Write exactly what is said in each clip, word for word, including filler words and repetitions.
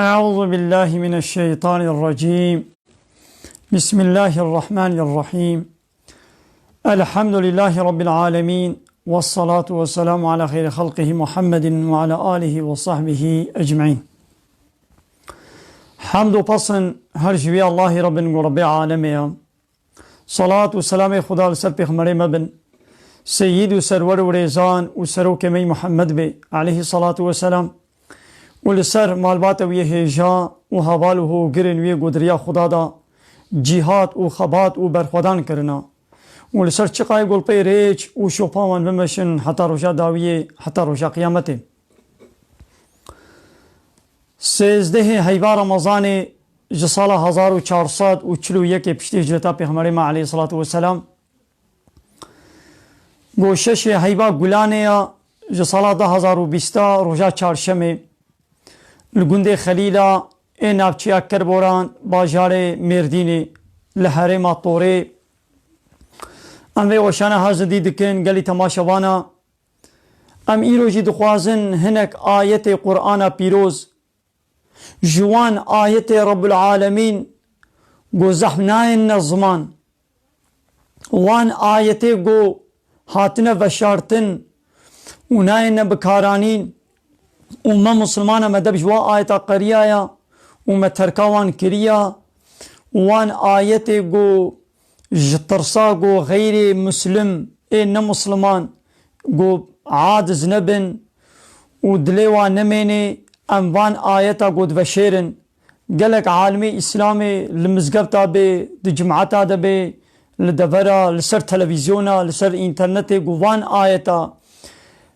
أعوذ بالله من الشيطان الرجيم. بسم الله الرحمن الرحيم. الحمد لله رب العالمين. والصلاة والسلام على خير خلقه محمد وعلى آله وصحبه أجمعين. Hemd û pesn her ji wî Allahî Rabbin ku Rabbê alemê ye. Salat û selamê Xuda li ser pêxemberê me bin. Seyyid û serwer û rêzan û serokê me yî Muhammed bê, aleyhî salatu we selam. Û li ser malbata wî yê hêja û heval û hogirên wî ku di riya Xuda da cîhat û xebat û berxwedan kirina. Û li ser çiqayê ku li pê rêç û şopa wan bimeşin heta roja dawiyê, heta roja qiyametê. Sêzdehê heyva Remezanê ji sala hezar û çar sed û çil û yekê piştî hicreta Pêxemberê me aleyhissalatu vesselam, ku şeşê heyva Gulanê ya ji sala du hezar û bîsta roja çarşemê li gundê Xelîla ê navçeya Kerboran, bajarê Mêrdînê li herêma Torê. Em vê weşana ha zindî dikin gelî temaşevana. Em îro jî dixwazin hinek ayetê Qur'ana Pîroz, ji wan ayetê Rabbul Alemîn ku zehf nayêne ziman, wan ayetê ku hatine veşartin û nayêne bikaranîn û me misilmana me deb ji wan ayeta qeriyaya û me terka wan kiriya, wan ayetê ku ji tirsa ku xeyrê muslim ê ne misliman ku aciz nebin û dilê wan nemênê, em van ayeta ku diveşêrin. Gelek alimê Îslamê li mizgefta bê, di cimeta de bê, li devera, li ser televîzyona, li ser înternetê ku van ayeta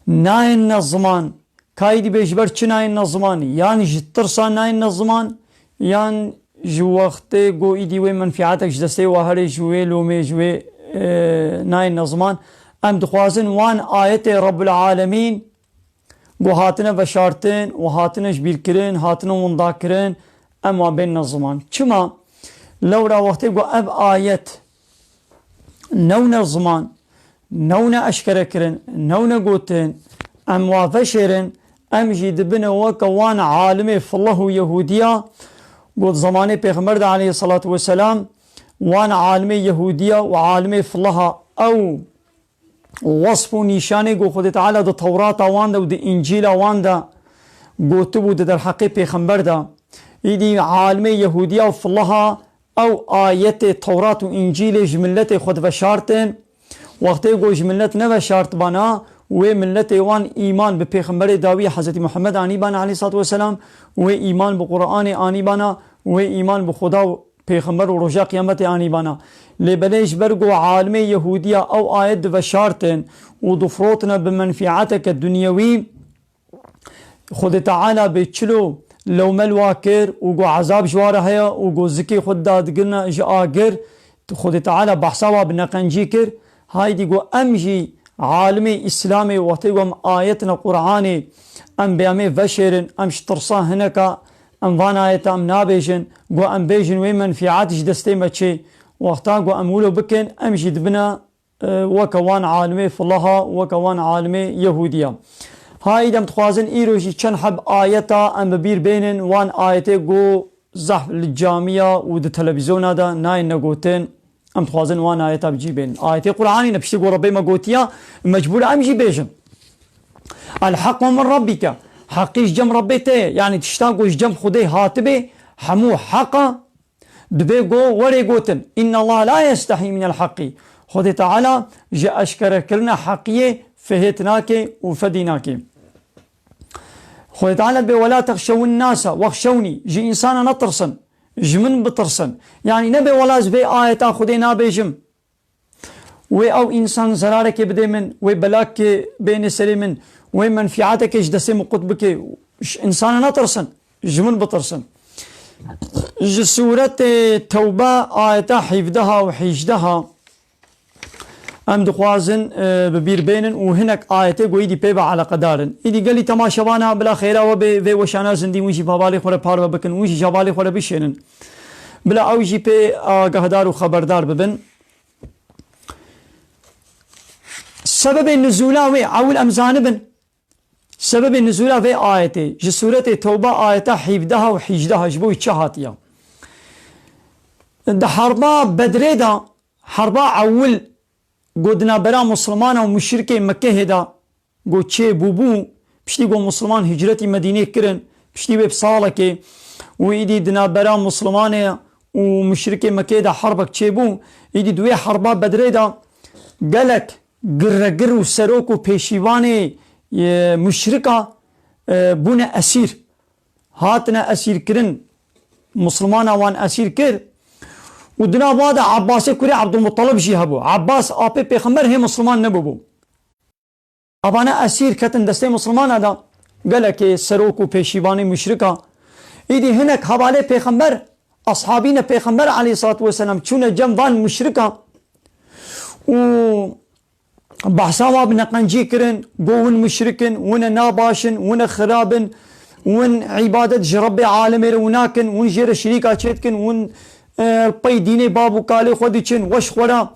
nayêne ziman. Ka êdî bê ji ber çi nayêne ziman? Yan ji tirsa nayêne ziman, yan ji wextê ku êdî wê menfîetek ji destê we here, ji wê lomê, ji wê, e, nayêne ziman. Em dixwazin wan ayetê Rabbul Alemîn ku hatine veşartin û hatine ji bîr kirin, hatine winda kirin, em wan bênine ziman. Çima? Lewra wextê ku ev ayet newne ziman, newne eşkere kirin, newne gotin, em wa veşêrin, em jî dibine weke wan alimê fillah û Yehûdiya, ku di zemanê Pêxember de aleyhissalatu vesselam, wan alimê Yehûdiya û alimê fillaha ew wesf û nîşanê ku Xwedê Teala di Tewrata wan de û di Încîla wan de gotibû di derheqê Pêxember de. Îdî alimê Yehûdiya û fillaha ew ayetê Tewrat û Încîlê ji miletê xwe diveşartin. Wextê ku ji milet neveşartibana, wê miletê wan îman bi Pêxemberê dawî Hezretî Muhammed anîbana aleyhissalatu vesselam, wê îman bi Qur'anê anîbana, wê îman bi Xuda û Pêxember û roja qiyametê anîbana. Lê belê ji ber ku alimê Yehûdiya ew ayet diveşartin û difrotine bi menfîeteke dunyewî, Xwedê Teala bê çilo lewmel wa kir û ku ezab ji wa re heye û ku zikê xwe didadigirine ji agir, Xwedê Teala behsa wa bi neqencî kir. Haydî ku em jî alimê Îslamê wextê ku em ayetine Qur'anê em bê em ê veşêrin, em ji tirsa hineka em van ayeta em nabêjin, ku em bêjin wê menfîet ji destê me çê. Wexta ku em wilo bikin, em jî dibine e, weke wan alimê filaha, weke wan alimê Yehûdiya. Ha îdem dixwazin îro jî çend heb ayeta em bi bîr bênin, wan ayetê ku zehf li camiya û di televîzyona de nayên negotin, em dixwazin wan ayeta bi cî bênin. Ayetê Qur'anî ne, piştî ku Rebbê me gotiya, mecbûr em jî bêjin. El-haqqu min rabbike. Heqî ji cem Rebbê te ye. Yanî tişta ku ji cem Xwedê hatibê, hemû heq e. Dibê go werê gotin, "Inna Allah la yestehî minel haqqî." Xwedê Teala ji eşkerekirina heqiyê fihêt nake û fedî nake. Xwedê Teala dibê, "Wela texşewin nasa, wexşewnî." Ji însana netirsin, ji min bitirsin. Yanî nebe wela ez vê ayeta Xwedê nabêjim. Wê ew însan zerarekê bidê min, wê belakê bêne serê min, wê menfîetekê ji destê min qut bike. Ji însana netirsin, ji min bitirsin. Ji sûretê Tewbe ayeta hevdeha û hejdeha em dixwazin, e, bi bîr bênin û hinek ayetê ku êdî pê ve eleqedar in. Êdî gelî temaşevana bila xêra we bê, vê weşana zindî win jî bi hevalê xwe re parve bikin, win jî ji hevalê xwe re bişênin. Bila ew jî pê agahdar û xeberdar bibin. Sebebê nuzûla wê, ewil em zanibin. Sebebê nizûla vê ayetê, ji sûretê Tewbe ayeta hevdeha û hejdeha ji bo wî çi hatiye? Di herba Bedrê de, herba ewil, ku di navbera Muslimana û muşrikê Mekkehê de, ku çêbûbû, piştî ku Musliman hicretî Medînê kirin, piştî wê bi salekê, û îdî di navbera Muslimanê û muşrikê Mekkeyê de herbek çêbû, îdî di wê herba Bedrê de gelek giregir û serok û pêşîvanê, e, muşrika, e, bûne esîr. Hatine esîrkirin, Muslimana wan esîr kir. Û di nav wa de Abbasê kurê Abdulmuttalib jî hebû. Abbas apê pêxember hê Musliman nebûbû. Avana esîr ketin destê Muslimana de, gelekê serok û pêşîvanê muşrika. Îdî hinek hevalê pêxember, ashabîne pêxember aleyhissalatu vesselam çûne cem van muşrika û behsa wa bi neqencî kirin, go win muşrik in, wine nabaş in, wine xirab in, win îbadet ji Rebbê alemê re wina kin, win jê re şirîka çê dikin, win, e, pey dînê bab û kalê xwe diçin, weş xwe re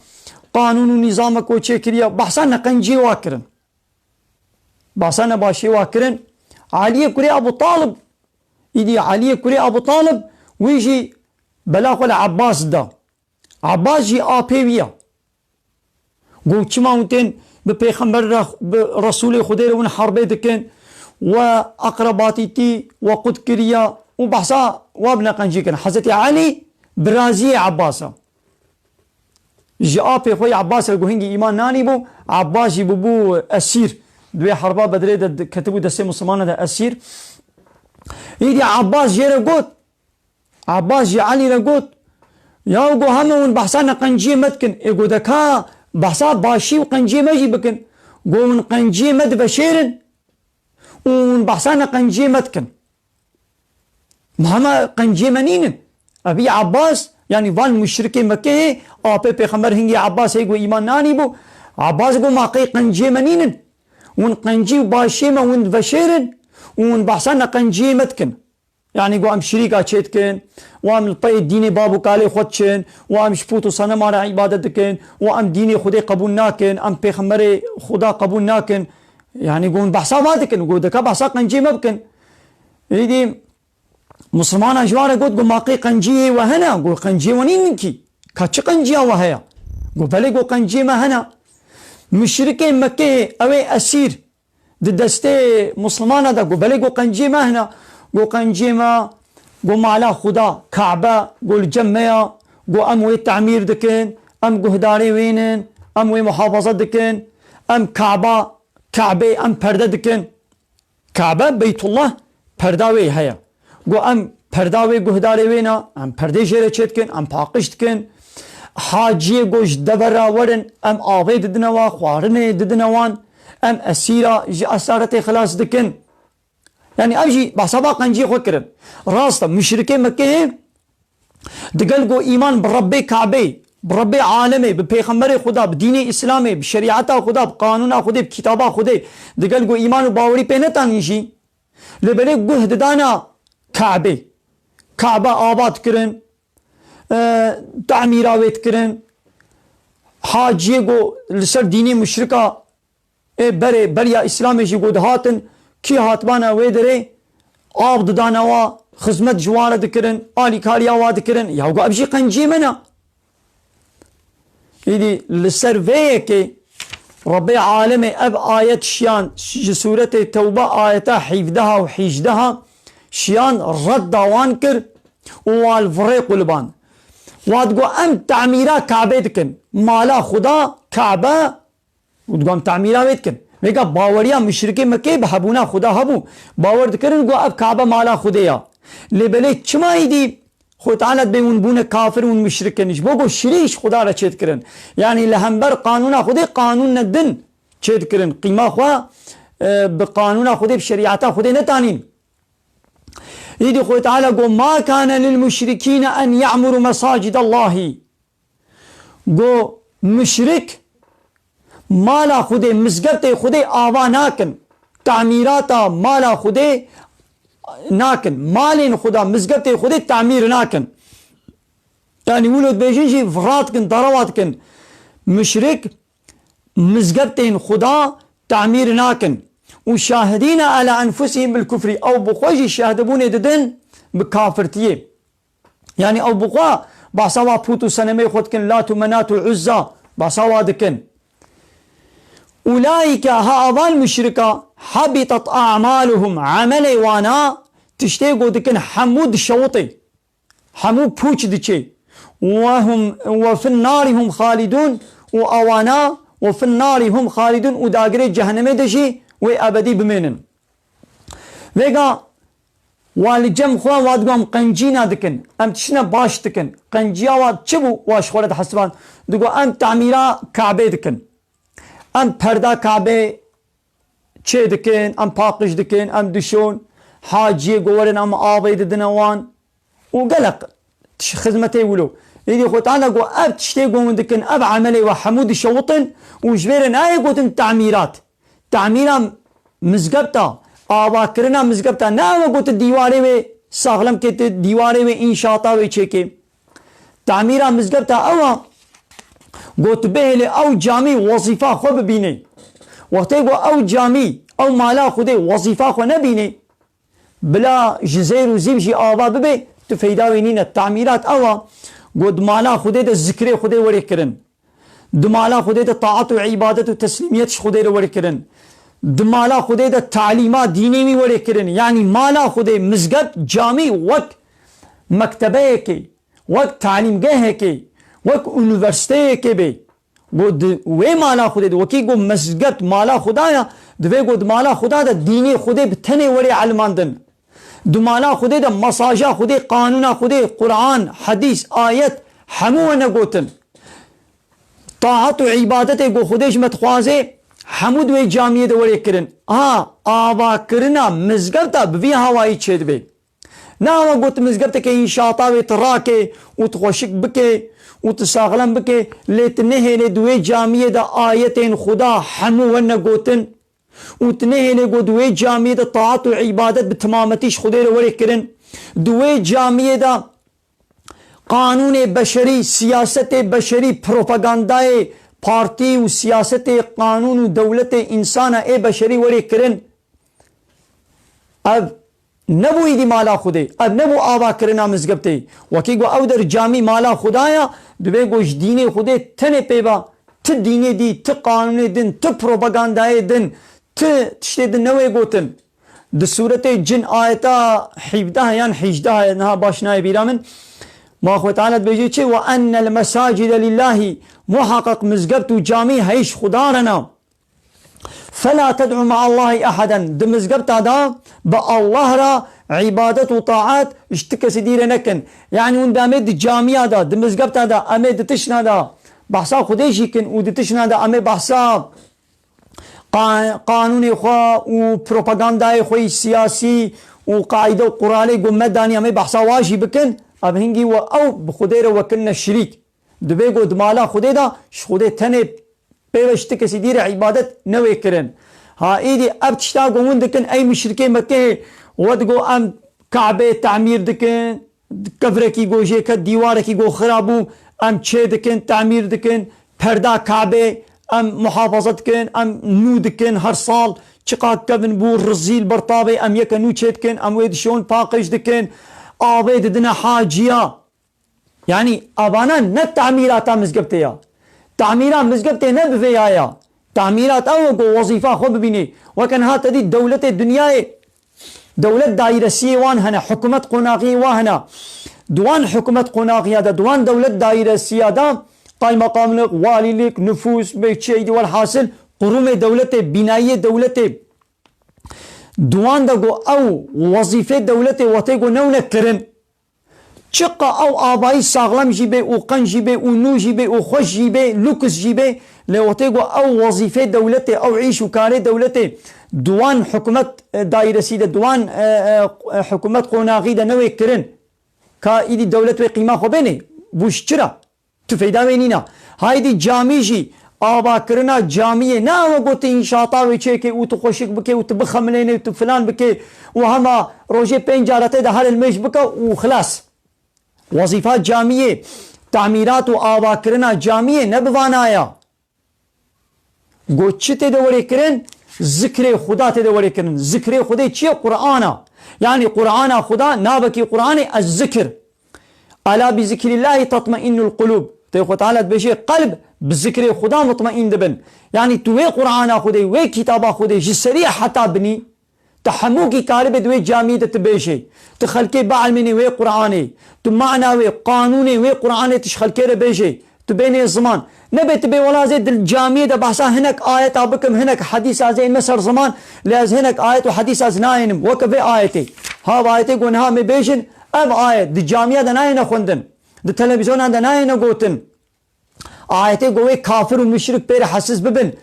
qanûn û nîzamek we çêkiriye. Behsa neqenciyê wa kirin. Behsa nebaşiyê wa kirin. Aliyê kurê Abu Talib, îdî Aliyê kurê Abu Talib, wî jî bela xwe li Abbas da. Abbas jî apê wî ya. Got, çima hûn tên bi pêxember re, bi Resûlê Xwedê re hûn herbê dikin, we eqrebatîtî we qut kiriya û behsa wa bi neqencî kirin. Hezretî Elî biraziyê Abbas e. Ji apê xwe yê Abbas re ku hingî îman nanîbû, Abbas jî bûbû esîr. Di wê herba Bedrê de ketibû destê Muslimana de esîr. Îdî Abbas jê re got, Abbas jî Elî re got, ya go heme hûn behsa neqenciyê me dikin. Ê go de ka behsa başî û qenciyê me jî bikin. Go hûn qenciyê me diveşêrin û hûn behsa neqenciyê me dikin. Ma hema qenciyê me nînin. Evî Abbas, yanî van muşrikê Mekkeyê, apê pêxember hingî Abbas hê ku îman nanîbû. Abbas got, ma qey qenciyê me nînin. Hûn qencî û başiyê me hûn diveşêrin û hûn behsa neqenciyê me dikin. Yanî got, em şirîka çê dikin, û em li pey dînê bab û kalê xwe diçin, û em ji pût û senema re îbadet dikin, û em dînê Xwedê qebûl nakin, em pêxemberê Xuda qebûl nakin. Yanî got, hûn behsa va dikin, got, de ka behsa qenciyê me bikin. Êdî Muslimana ji wan re got, got, ma qey qenciyê we hene? Got, qenciyê we nînin kî. Ka çi qenciya we heye? Got, belê, got, qenciyê me hene. Muşrikê Mekkeyê, ew ê esîr di destê Muslimana de, got, belê, got, qenciyê me hene. Got, qenciyê me, got, mala Xuda, Kabe, got, li cem me ya. Got, em wê temîr dikin, em guhdarê wê nin, em wê muhafaza dikin, em Kaba, Kabê, em perde dikin. Kabe, Beytullah, perda wê heye. Got, em perda wê guhdarê wê ne, em perdê jê re çê dikin, em paqij dikin. Haciyê got, ji devera werin, em avê didine wan, xwarinê didine wan, em esîra ji esaretê xilas dikin. Yanî ev jî behsa va qenciyê xwe kirin. Rast e, muşrikê Mekkeyê Digel ku îman bi Rebbê Kabê, bi Rebbê alemê, bi pêxemberê Xuda, bi dînê Îslamê, bi şerîeta Xuda, bi qanûna Xwedê, bi kitaba Xwedê, digel ku îman û bawerî pê netanîn jî, lê belê guh didana Kabê. Kabe ava dikirin, e, tamîra wê dikirin. Haciyê ku li ser dînê muşrika Ê berê beriya Îslamê jî ku dihatin, kî hatibana wê derê av didane wa, xizmet ji wan re dikirin, alîkariya wa dikirin. Ya ku ev jî qenciyê me ne. Îdî li ser vê yekê Rebbê alemê ev ayet şiyan ji sûretê Tewbe ayeta hevdeha û hejdeha şiyan redda wan kir û wan li virê quliban. Wa digot em tamîra Kabê dikin. Mala Xuda Kabe Û digot em tamîra wê dikin. Vêga baweriya muşrikê Mekkeyê bi hebûna Xuda hebû. Bawer dikirin ku ev Kabe mala Xwedê ya. Lê belê çima îdî Xwedê Teala dibê hûn bûne kafir, hûn muşrik in? Ji bo ku şirî ji Xuda re çê dikirin. Yanî li hember qanûna Xwedê qanûne din çê dikirin. Qîma xwe, e, bi qanûna Xwedê, bi şerîeta Xwedê netanîn. Îdî Xwedê Teala got, "Ma kane lil muşrikîne en ye'muru mesacid Allahî." Go muşrik mala Xwedê, mizgeftê Xwedê ava nakin. Tamîrata mala Xwedê nakin. Malên Xuda, mizgeftê Xwedê tamîr nakin. Yanî wilo dibêjin jî vira dikin, derewa dikin. Muşrik mizgeftên Xuda tamîr nakin. û şahidîne ala enfusihim bil kufrî, ew bi xwe jî şehdibûnê didin bi kafirtiyê. Yanî ew bi xwe behsa wa pût û senemê xwe dikin, Lat û Menat û Uzza, behsa wa dikin. Ulaîke, ha avan muşrika, habitat a'maluhum, emelê wana, tiştê ku dikin hemû dişewitê. Hemû pûç diçê. Ve hum, ve fin narî hum xalidûn, û awana, ve fin narî hum xalidûn, û dagirê cehennemê de jî wê ebedî bimênin. Vêga wa li cem xwe wa digo em qencîna dikin, em tiştine baş dikin. Qenciya wa çi bû? Wa ji xwe re dihesiband. Digo em tamîra Kabê dikin. Em perda Kabê çê dikin, em paqij dikin, em dişon, haciyê ku werin em avê didine wan û gelek tiş-, xizmetê wilo. Êdî Xwe Teala got, ev tiştê ku hûn dikin, ev emelê we hemû dişewitin û ji vê re nayê gotin tamîrat. Tamîra mizgefta, avakirina mizgefta, ne ew e gotin dîwarê wê saxlem kê, tu dîwarê wê, înşaata wê çêkê. Tamîra mizgefta ew e ku tu bihêlê ew camî wezîfa xwe bibînê. Wextê ku ew camî, ew mala Xwedê wezîfa xwe nebînê, bila ji zêr û zîv jî ava bibe, tu feyda wê nîne. Tamîrat ew e ku di mala Xwedê de zikrê Xwedê were kirin. Di mala Xwedê de taat û îbadet û teslîmiyet ji Xwedê re were kirin. Di mala Xwedê de talîma dînê wî were kirin. Yanî mala Xwedê, mizgeft, camî wek mektebeyekê, wek talîmgehekê, wek unîversîteyekê be. Got di wê mala Xwedê de, wekî got mizgeft mala Xweda ya, divê got di mala Xweda de dînê Xwedê bi tenê were elimandin. Di mala Xwedê de mesaja Xwedê, qanûna Xwedê, Quran, hedîs, ayet, hemû wene gotin. Taat û îbadetê ku Xwedê ji me dixwaze, hemû di wê camiyê de were kirin. Ha, avakirina mizgefta bi vî hawayî çêdibe. Ne awa got mizgefteke înşaata wê tu rake û tu xweşik bike û tu saxlem bike, lê tu nehêlê di wê camiyê de ayetên Xuda hemû wene gotin û tu nehêlê got di wê camiyê de taat û îbadet bi timametî ji Xwedê re were kirin. Di wê camiyê de qanûnê beşerî, siyasetê beşerî, propagandayê partî û siyasetê qanûn û dewletê însana ê beşerî were kirin. Ev nebû îdî mala Xwedê, ev nebû avakirina mizgeftê. Wekî ku ew der camî mala Xweda ya, divê ku ji dînê Xwedê tenê pê ba, ti dînê dî, ti qanûnê din, ti propagandayê din, ti tiştê din newê gotin. Di sûretê Cin ayeta hevdeh yan hejdeha ye, niha baş nayê bîra min. Ma Xwe Teala dibêje çi? "Ve ennel mesacide lillahî", muhaqqeq mizgebt û camî heyş Xuda re ne. "Fela ted'u ma'allahi ahaden." Di mizgebta de bi Allah re îbadet û taat ji ti kesî dî re nekin. Yanî hûn dê em ê di camiya de, di mizgebta de, em ê di tişna de behsa Xwedê jî kin û di tişna de em ê behsa qa-, qanûnê xwe û propagandayê xwe yî siyasî û qaîde û quralê ku me danî em ê behsa wa jî bikin, ev hingî we ew bi Xwedê re we kirine şirîk. Dibê ku di mala Xwedê de ji Xwedê tenê pê ve ji ti kesî dî re îbadet newê kirin. Ha, îdî ev tişta ku hûn dikin, ey muşrikê Mekkeyê, we digo em Kabê temîr dikin, kevrekî ku jê ket, dîwarekî ku xira bû, em çê dikin, temîr dikin, perda Kabê em muhafaza dikin, em nû dikin, her sal çiqa kevin bû, rizîl bertavê, em yeke nû çê dikin, em wê dişon paqij dikin, avê didine haciya. Yanî, avana ne tamîrata mizgeftê ya. Tamîra mizgeftê ne bi vê ya ya. Tamîrat ew e ku wezîfa xwe bibînî. Weke niha te dî dewletê dinyayê, dewlet dairesiyê wan hene, hikûmet qonaxiyê wan hene. Di wan hikûmet qonaxiya de, di wan dewlet dairesiya de, qaymeqamlik, walîlik, nifûs, bê çi êdî welhasil, qurûmê dewletê, bînayiyê dewletê. Di wan de ku ew wezîfê dewletê wextê ku newne kirin, çiqa ew avayî saxlem jî bê û qenc jî bê û nû jî bê û xweş jî bê, lûks jî bê, lê wextê ku ew wezîfê dewletê, ew îş û karê dewletê di wan hikûmet, e, dairesî de, di wan, e, e, hikûmet qonaxî de newê kirin, ka îdî dewlet wê qîma xwe bênê? Bû ji çira? Tu feyda wê nîna. Haydî camî jî, avakirina camiyê, ne ew e got tu înşaata wê çêkê û tu xweşik bikê û tu bixemilênê û tu filan bikê û hema rojê pênc cara tê de her ilmêj bike û xilas. Wezîfa camiyê, tamîrat û avakirina camiyê ne bi vana ya. Got çi tê de were kirin? Zikrê Xuda tê de were kirin. Zikrê Xudê çi ye? Qur'an a. Yanî Qur'ana Xuda, navekî Qur'anê ez-zikr. Ela bi zikrîllahî tatmainnul qulûb. Tê Xwe Teala dibêje, qelb bi zikrê Xuda mutmaîn dibin. Yanî tu wê Qur'ana Xwedê, wê kitaba Xwedê ji serî heta binî, tu hemûkî karibê di wê camiyê de tu bêjê. Tu xelkê bielmênê wê Qur'anê. Tu mana wê, qanûnê wê Qur'anê tu ji xelkê re bêjê. Tu bênê ziman. Nebe tu bê wela zê di camiyê de behsa hinek ayeta bikim, hinek hedîsa zê me ser ziman, lê ez hinek ayet û hedîsa ez nayênim. Weke vê ayetê. Ha, vê ayetê ku niha me bêjin, ev ayet di camiya de nayêne xwendin. Di televîzyonan de nayêne gotin. Ayetê ku wê kafir û muşrik pê re hesiz bibin,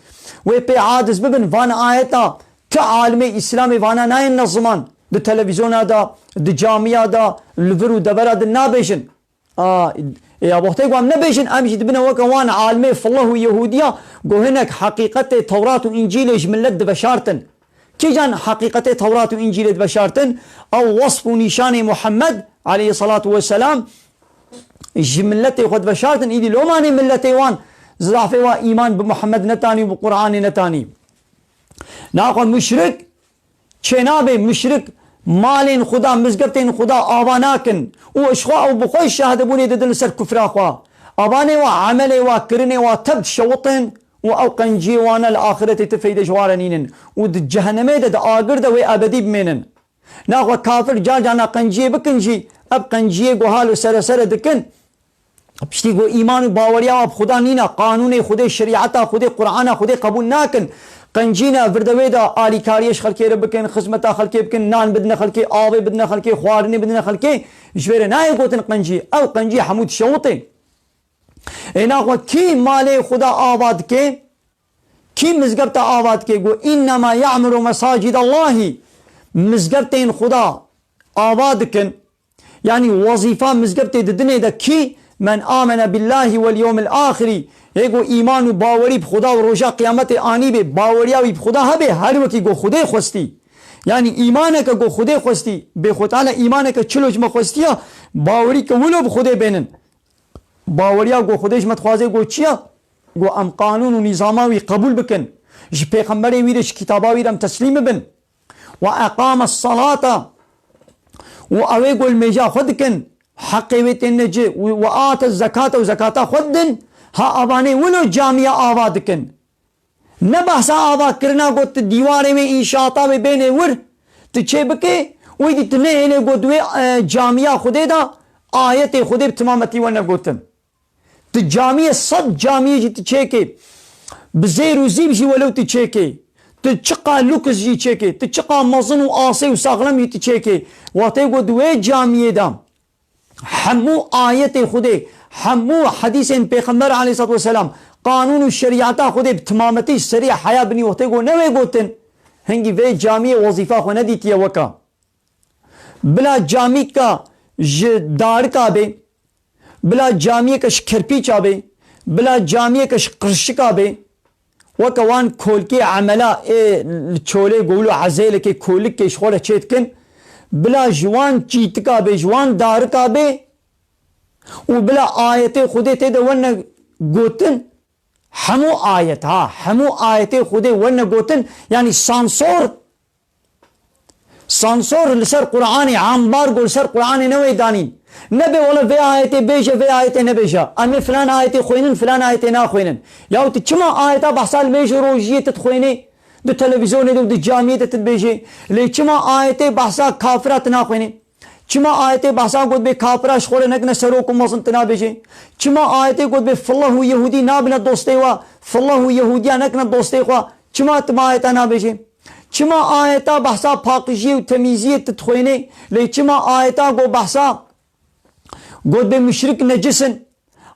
wê pê aciz bibin, van ayeta ti alimê Îslamê vana nayêne ziman. Di televîzyona de, di camiya de, li vir û devera din nabêjin. A, ê, ya wextê ku em nebêjin, em jî dibine weke wan alimê fillah û Yehûdiya, ku hinek heqîqetê Tewrat û Încîlê ji millet diveşartin. Kîjan heqîqetê Tewrat û Încîlê diveşartin? Ew wesf û nîşanê Muhammed aleyhissalatu vesselam ji milletê xwe diveşartin, îdî lomanê milletê wan zafê wa îman bi Muhammed netanî û bi Qur'anê netanî. Naxwe muşrik, çênabê muşrik malên Xuda, mizgeftên Xuda ava nakin û ji xwe ew bi xwe şahidebûnê didin li ser kufra xwe. Avanê wa, emelê wa, kirinê wa tev dişewitin û ew qenciyê wana li axiretê ti feyde ji wan re nînin û di cehenemê de, di agir de wê ebedî bimênin. Naxwe kafir car carna qenciyê bikin jî, ev qenciyê ku halo sere sere dikin, piştî ku îman û baweriya wan bi Xuda nîne, qanûnê Xwedê, şerîeta Xwedê, Qur'ana Xwedê qebûl nakin, qencîne, vir de wê de alîkariyê ji xelkê re bikin, xizmeta xelkê bikin, nan bidine xelkê, avê bidine xelkê, xwarinê bidine xelkê, ji vê re nayê gotin qencî. Ew qencî hemû dişewitê. Ê naxwe kî malê Xuda ava dike? Kî mizgefta ava dike? Got, "Innema ya'muru mesacîdallahî." Mizgeftên Xuda ava dikin. Yanî wezîfa mizgeftê di dinê de kî, "Men amene billahî wel yewmil axirî." Yê ku îman û bawerî bi Xuda û roja qiyametê anî bê, baweriya wî bi Xuda hebe, her wekî ku Xwedê xwestî. Yanî îmaneke ku Xwedê xwestî, bê Xwe Teala îmaneke çilo ji me xwestiya, bawerî ke wilo bi Xwedê bênin. Baweriya ku Xwedê ji me dixwaze ku çi ye? Ku em qanûn û nîzama wî qebûl bikin. Ji pêxemberê wî re, ji kitaba wî re em teslîm bibin. "Ve eqame salata." Û ew ê ku li mêja xwe dikin, heqê wê tên necih. "Ve ate zekata." Û zekata xwe didin. Ha, avanê wilo camiya ava dikin. Ne behsa ava kirina, got tu dîwarê wê înşaata wê bênê wir, tu çê bikê, wî dî tu nehêlê, got wê, e, camiya Xwedê de ayetê Xwedê bi timametî we negotin. Tu camiyê, sed camiyê jî tu çêkê, bi zêr û zîv jî welew tu çêkê, tu çiqa lûks jî çêkê, tu çiqa mezin û asê û saxlem jî tu çêkê, wextê got wê camiyê de hemû ayetê Xwedê, hemû hedîsên Pêxember aleyhisselatu vesselam, qanûn û şerîeta Xwedê bi timametî serî heya binî wextê ku newê gotin, hingî vê camiyê wezîfa xwe nedîtiye weka. Bila camîka ji darika bê, bila camiyeke ji kerpîça bê, bila camiyeke ji qirşika bê, Weke wan kolkê emela ê li çolê gul û ezêlekê kolikê ji xwe re çê dikin, bila ji wan çîtika bê, ji wan darika bê û bila ayetê Xwedê tê de werne gotin, hemû ayet, ha, hemû ayetê Xwedê werne gotin, yanî sansor Sansor li ser Qur'anê, ambargo li ser Qur'anê newê danîn. Nebe wele vê ayetê bêje, vê ayetê nebêje. Em ê filan ayetê xwênin, filan ayetê naxwênin. Yahu tu çima ayeta behsa li mêj û rojiyê tu dixwênê? Di televîzyonê de û di camiyê de tu dibêjê. Lê çima ayetê behsa kafira tu naxwênê? Çima ayetê behsa got bê kafira ji xwe re nekine serok û mezin tu nabêjê? Çima ayetê got bê fillah û yehûdî nabine dostê we, fillah û yehûdiya nekine dostê xwe? Çima tu ma ayeta nabêjê? Çima ayeta behsa paqijiyê û temîziyê tu dixwênê, lê çima ayeta got behsa, got bê muşrik necis in,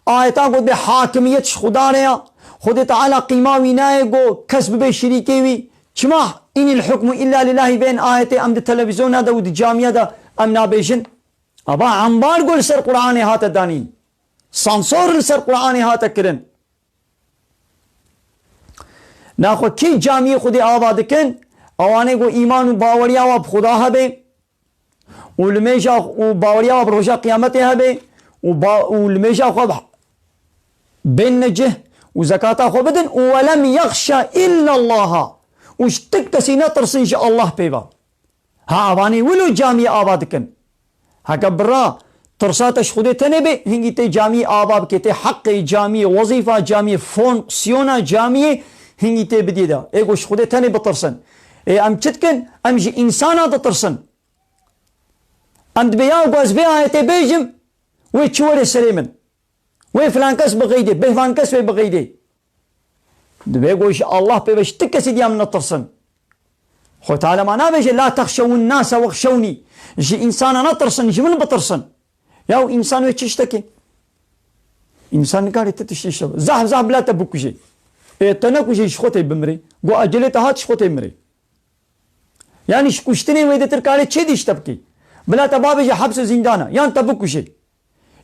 ayeta got bê hakimiyet ji Xuda re ya, Xwedê Teala qîma wî nayê got kes bibe şirîkê wî? Çima inil hukmu illa lillahî bên ayetê em di televîzyona de û di camiya de em nabêjin? Ava ambargo li ser Qur'anê hate danîn. Sansor li ser Qur'anê hate kirin. Naxwe kî camiyê Xwedê ava dikin? Ewanê ku îman û baweriya wa bi Xuda hebe û li mêja û baweriya wa bi roja qiyametê hebe û ba-, û li mêja xwe bi-, bên necih û zekata xwe bidin û welem yexşe illa Allaha û ji ti kesî netirsin ji Allah pê ve. Ha, evanê wilo camiyê ava dikin. Heke bira tirsa te ji Xwedê tenê bê, hingî tê camiyê ava bikê, tê heqê camiyê, wezîfa camiyê, fonksiyona camiyê hingî tê bidî de. Ê ku ji Xwedê tenê bitirsin. Ê em çi dikin? Em ji însana ditirsin. Em dibê ya ku ez vê ayetê bêjim, wê çi were serê min? Wê filan kes bixeydê, bêhvan kes wê bixeydê. Divê ku ji Allah pê ve ji ti kesî diya min netirsin. Xwe Teala ma nabêje, "La texşewun nase wexşewnî." Ji însana netirsin, ji min bitirsin. Ya û însan wê çi tiştekê? Însan nikarê ti tiştî işte. Zahf zahf bila te bikujê. Ê te nekujê ji xwe tê bimirê. Ku ecelê te hat ji xwe tê mirê. Yanî ji kuştinê wê de tir karê çê dî işte bikê. Bila te babêje heps û zîndana. Yan te bikujê.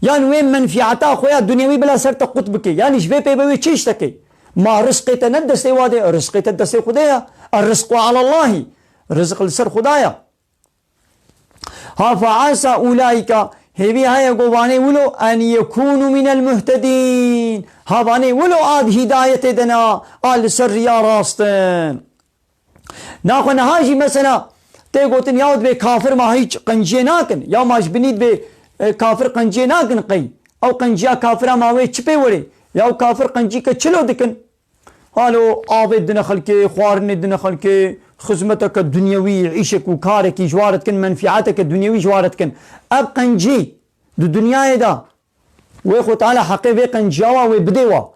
Yan wê menfîeta xwe ya dunyewî bila ser te qut bike. Yanî ji vê pê ve wê çi tiştekê? Ma rizqê te ne destê wa de, rizqê te destê Xwedê ya. Er rizqu alallahî. Rizq li ser Xuda ya. Ha feasa ulaîka, hêvî heye ku vanê wilo en yekûnû minel muhtedîn. Ha vanê wilo a di hîdayetê de ne, a li ser riya rast in. Naxwe niha jî mesela tê gotin, ya dibê kafir ma hîç qenciyê nakin, ya ma ji binî dibê, e, kafir qenciyê nakin qey. Ew qenciya kafira ma wê çi pê werê? Ya ew kafir qencîke çilo dikin? Halo avê dine xelkê, xwarinê dine xelkê, xizmeteke dunyewî, îşek û karekî ji wa re dikin, menfîeteke dunyewî ji wa re dikin. Ev qencî di dinyayê de wê Xwe Teala heqê vê qenciya wa wê bidê wa.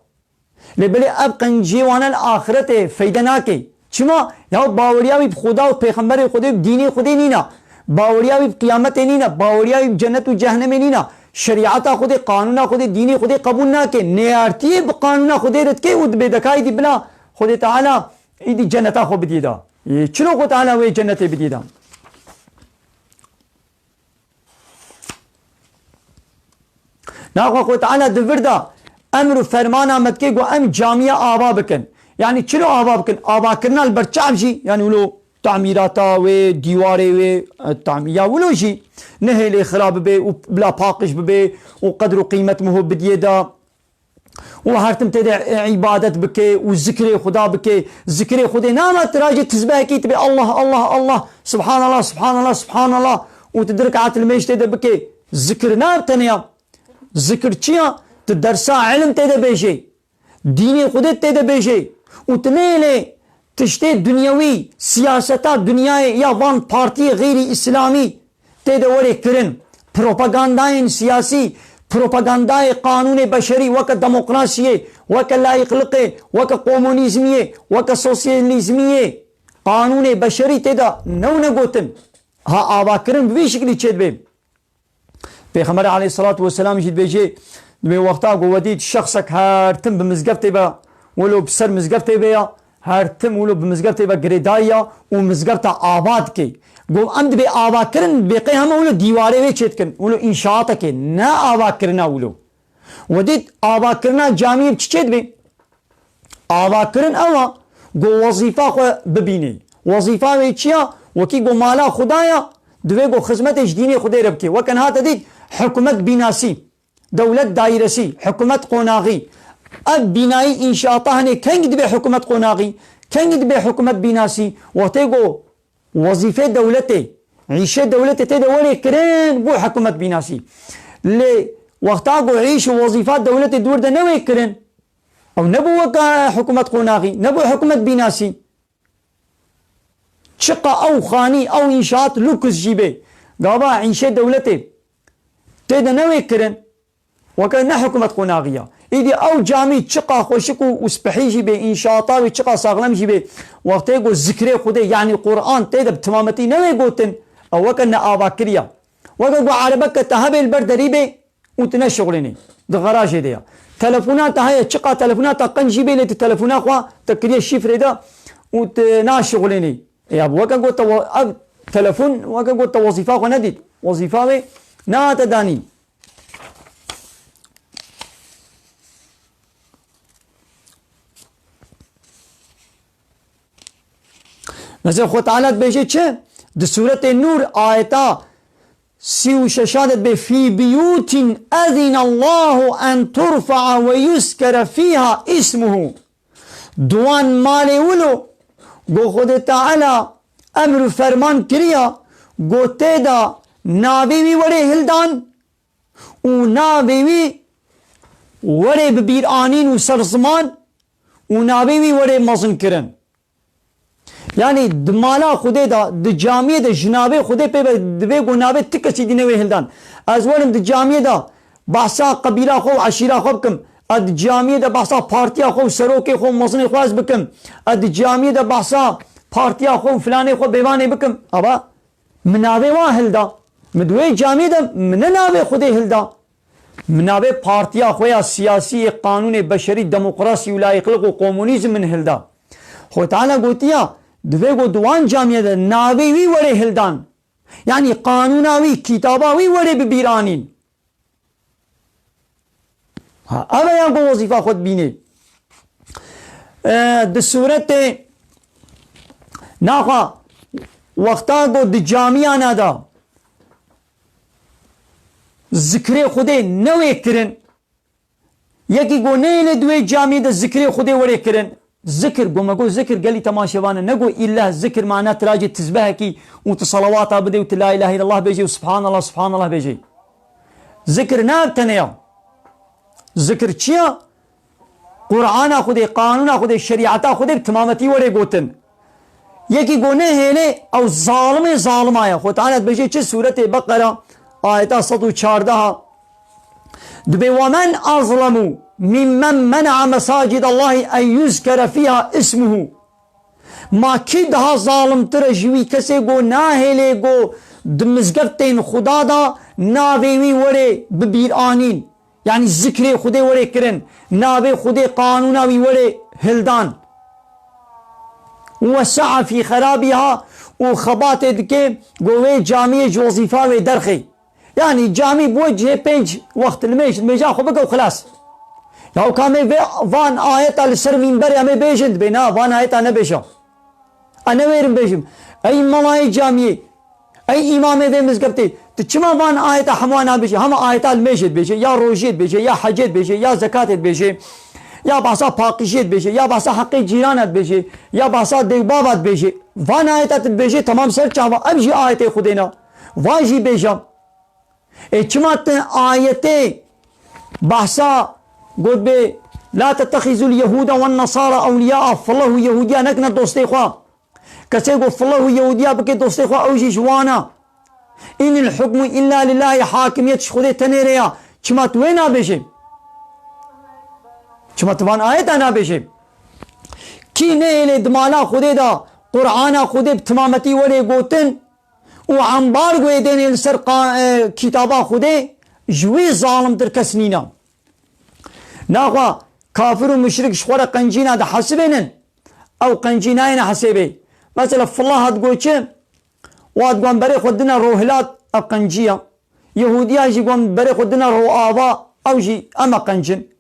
Lê belê ev qenciyê wana li axiretê feyde nake. Çima? Ya baweriya wî bi Xuda û pêxemberê Xwedê û dînê Xwedê nîna. Baweriya wî bi qiyametê nîna. Baweriya wî bi cennet û cehennemê nîna. Şerîeta Xwedê, qanûna Xwedê, dînê Xwedê qebûl nake. Neyartiyê bi qanûna Xwedê re dike û dibê dekayî dî bila Xwedê Teala îdî cenneta xwe bidiyê da. Ê, çilo Xwedê Teala wê cennetê bidiyê da? Naxwe Xwedê Teala di vir de emr û fermana me dike ku em camiya ava bikin. Yanî çilo ava bikin? Avakirina li ber çav jî, yanî wilo tamîrata wê, dîwarê wê, e, tam-, ya wilo jî nehêlê xira bibe û bila paqij bibe û qedr û qîmet miho bidiyê de. û her tim tê de, e, îbadet bike û zikrê Xuda bike. Zikrê Xwedê nama tirajê tizbehekî tu bê Allah, Allah, Allah, Subhanallah, Subhanallah, Subhanallah û tu di rekaet li mêj tê de bike. Zikir na tenê ya. Zikir çi ya? Tu dersa ilim tê de bêjê. Dînê Xwedê tê de bêjê. Û tu nêlê tiştê dunyewî, siyaseta dinyayê ya van partiyê xeyrî îslamî tê de were kirin. Propagandayên siyasî, propagandayê qanûnê beşerî weke demokrasiyê, weke layîqliqê, weke komunîzmiyê, weke sosyalîzmiyê, qanûnê beşerî tê de newne gotin. Ha avakirin bi vî şiklî çêdibe. Pêxember aleyhissalatu vesselam jî dibêje, dibê wexta ku we dît şexsek her tim bi mizgeftê ve, wilo bi ser mizgeftê ve ya, her tim wilo bi mizgeftê ve girêdayî ya û mizgefta ava dike. Got, em dibê avakirin, dibê qey hema wilo dîwarê wê çêdikin. Wilo înşaatekê, ne avakirina wilo. We dît avakirina camiyê bi çi çêdibe? Avakirin ew a ku wezîfa xwe bibînê. Wezîfa wê çi ya? Wekî ku mala Xuda ya, divê ku xizmetê ji dînê Xwedê re bike. Weke niha te dît hikûmet bînasî. Dewlet daîresî, hikûmet qonaxî. Ev bînayî înşaata hene kengî dibe hikûmet qonaxî, kengî dibe hikûmet bînasî, wextê ku wezîfê dewletê, îşê dewletê tê de werê kirin, bû hikûmet bînasî. Lê wexta ku îş û wezîfa dewletê di wir de newê kirin, ew nebû weke hikûmet qonaxî, nebû hikûmet bînasî. Çiqa ew xanî, ew înşaat lûks jî bê, gava înşê dewletê tê de newê kirin, weke ne hikûmet qonaxî ya. Îdî ew camî çiqa xweşik û, û spehî jî bê, înşaata wê çiqa saxlem jî bê, wextê ku zikrê Xwedê, yanî Quran tê de bi timametî newê gotin, ew weke neavakirî ya. Weke ku erebeke te hebê li ber derî bê, û tu neşixulênî. Di garajê de ya. Telefona te heye, çiqa telefona te qenc jî bê, lê tu telefona xwe te kiriye şîfrê de û tu naşixulênî. E ya, weke got te we-, ev telefon, weke got te wezîfa xwe nedît. Wezîfa wê nehate danîn. Mesela Xwe Teala dibêje çi? Di Sûretê Nûr ayeta sî û şeş de dibê, "Fî biyûtin ezinallahu en turfa'a ve yuzkere fîha ismuhu." Di wan malê wilo Go Xwedê Teala emr û ferman kiriya, go tê de navê wî werê hildan û navê wî werê bibîranîn û ser ziman û navê wî werê mezin kirin. Yanî di mala Xwedê de, di camiyê de ji navê Xwedê pê ve divê ku navê ti kesî dî newê hildan. Ez werim di camiyê de behsa qebîla xwe û eşîra xwe bikim. Ez di camiyê de behsa partiya xwe û serokê xwe û mezinê xwe ez bikim. Ez di camiyê de behsa partiya xwe û filanê xwe bêvanê bikim. Ava min navê wan hilda. Min di wê camiyê de min ne navê Xwedê hilda. Min navê partiya xwe ya siyasî yê qanûnê beşerî, demokrasî û layîqlik û komunîzm min hilda. Xwe Teala gotiya, divê ku di wan camiyê de navê wî were hildan. Yanî qanûna wî, kitaba wî were bibîranîn. Ha, ev e yan ku wezîfa xwe dibînê. E, di sûretê naxwe wexta ku di camiyana de zikrê Xwedê newê kirin. Yekî go neyêne di wê camiyê de zikrê Xwedê were kirin. Zikir, go me go zikir gelî temaşevan e. Ne go îlle zikir mana tu racê tizbehekî û tu salawata bidê û tu la ilahe illallah bêjê û subhanallah, subhanallah bêjê. Zikir ne ev tene ya. Zikir çi ya? Qur'ana Xwedê, qanûna Xwedê, şerîeta Xwedê bi timametî were gotin. Yekî go nehêlê, ew zalimê zalima ye. Xwe Teala dibêje çi? Sûretê Beqera, ayeta sed û çardeh. Dibê, "Ve men azlemu mimmen mena'a mesacid Allahi en yuzkere fiha ismuhu." Ma kî daha zalimtir e ji wî kesê go nahêlê go di mizgeftên Xuda de navê wî were bibîranîn? Yanî zikrê Xwedê were kirin, navê Xwedê, qanûna wî were hildan. Û wesa'a fî xerabîha, û xebatê dike, go wê camiyê ji wezîfa wê derxê. Yanî camî bi we cihê pênc wext limêj, limêja xwe bike û xilas. Ya ka me vê van ayeta li ser mînberê em ê bêjin, dibê na, van ayeta nebêje. A newêrim bêjim. Ey melayê camiyê, ey îmamê vê mizgeftê, tu çima van ayeta hemû nabêjî? Hema ayeta limêjê dibêje, ya rojiyê dibêje, ya hecê dibêje, ya zekatê dibêje, ya behsa paqijiyê dibêje, ya behsa heqê cîrana dibêje, ya behsa dêvbava dibêje. Van ayeta tu dibêje, temam ser çava, ev jî ayetê Xwedê ne. Van jî bêje. Ê çima tu ayetê behsa got bê, "La tettexizul Yehuda wen Nasara ewliyaa", Fillah û Yehudiya nekine dostê xwe. Kesê ku Fillah û Yehudiya bike dostê xwe, ew jî ji wan e. "Înil hukmu illa lillahi", hakimiyet ji Xwedê tenê re ya. Çima tu wê nabêjê? Çima tu van ayeta nabêjê? Kî nehêlê di mala Xwedê de Qur'ana Xwedê bi timametî were gotin, û embargoyê dênê li ser qa-, e, kitaba Xwedê, ji wî zalimtir kes nîne. Naxwe kafir û muşrik ji xwe re qencîna dihesibênin, ew qencî nayêne hesêbê. Mesela Fillah hat got çi? Wat got berê xwe dine rohilat, ev qenciya. Yehûdiya jî got berê xwe dine roava, ew jî em e qencin.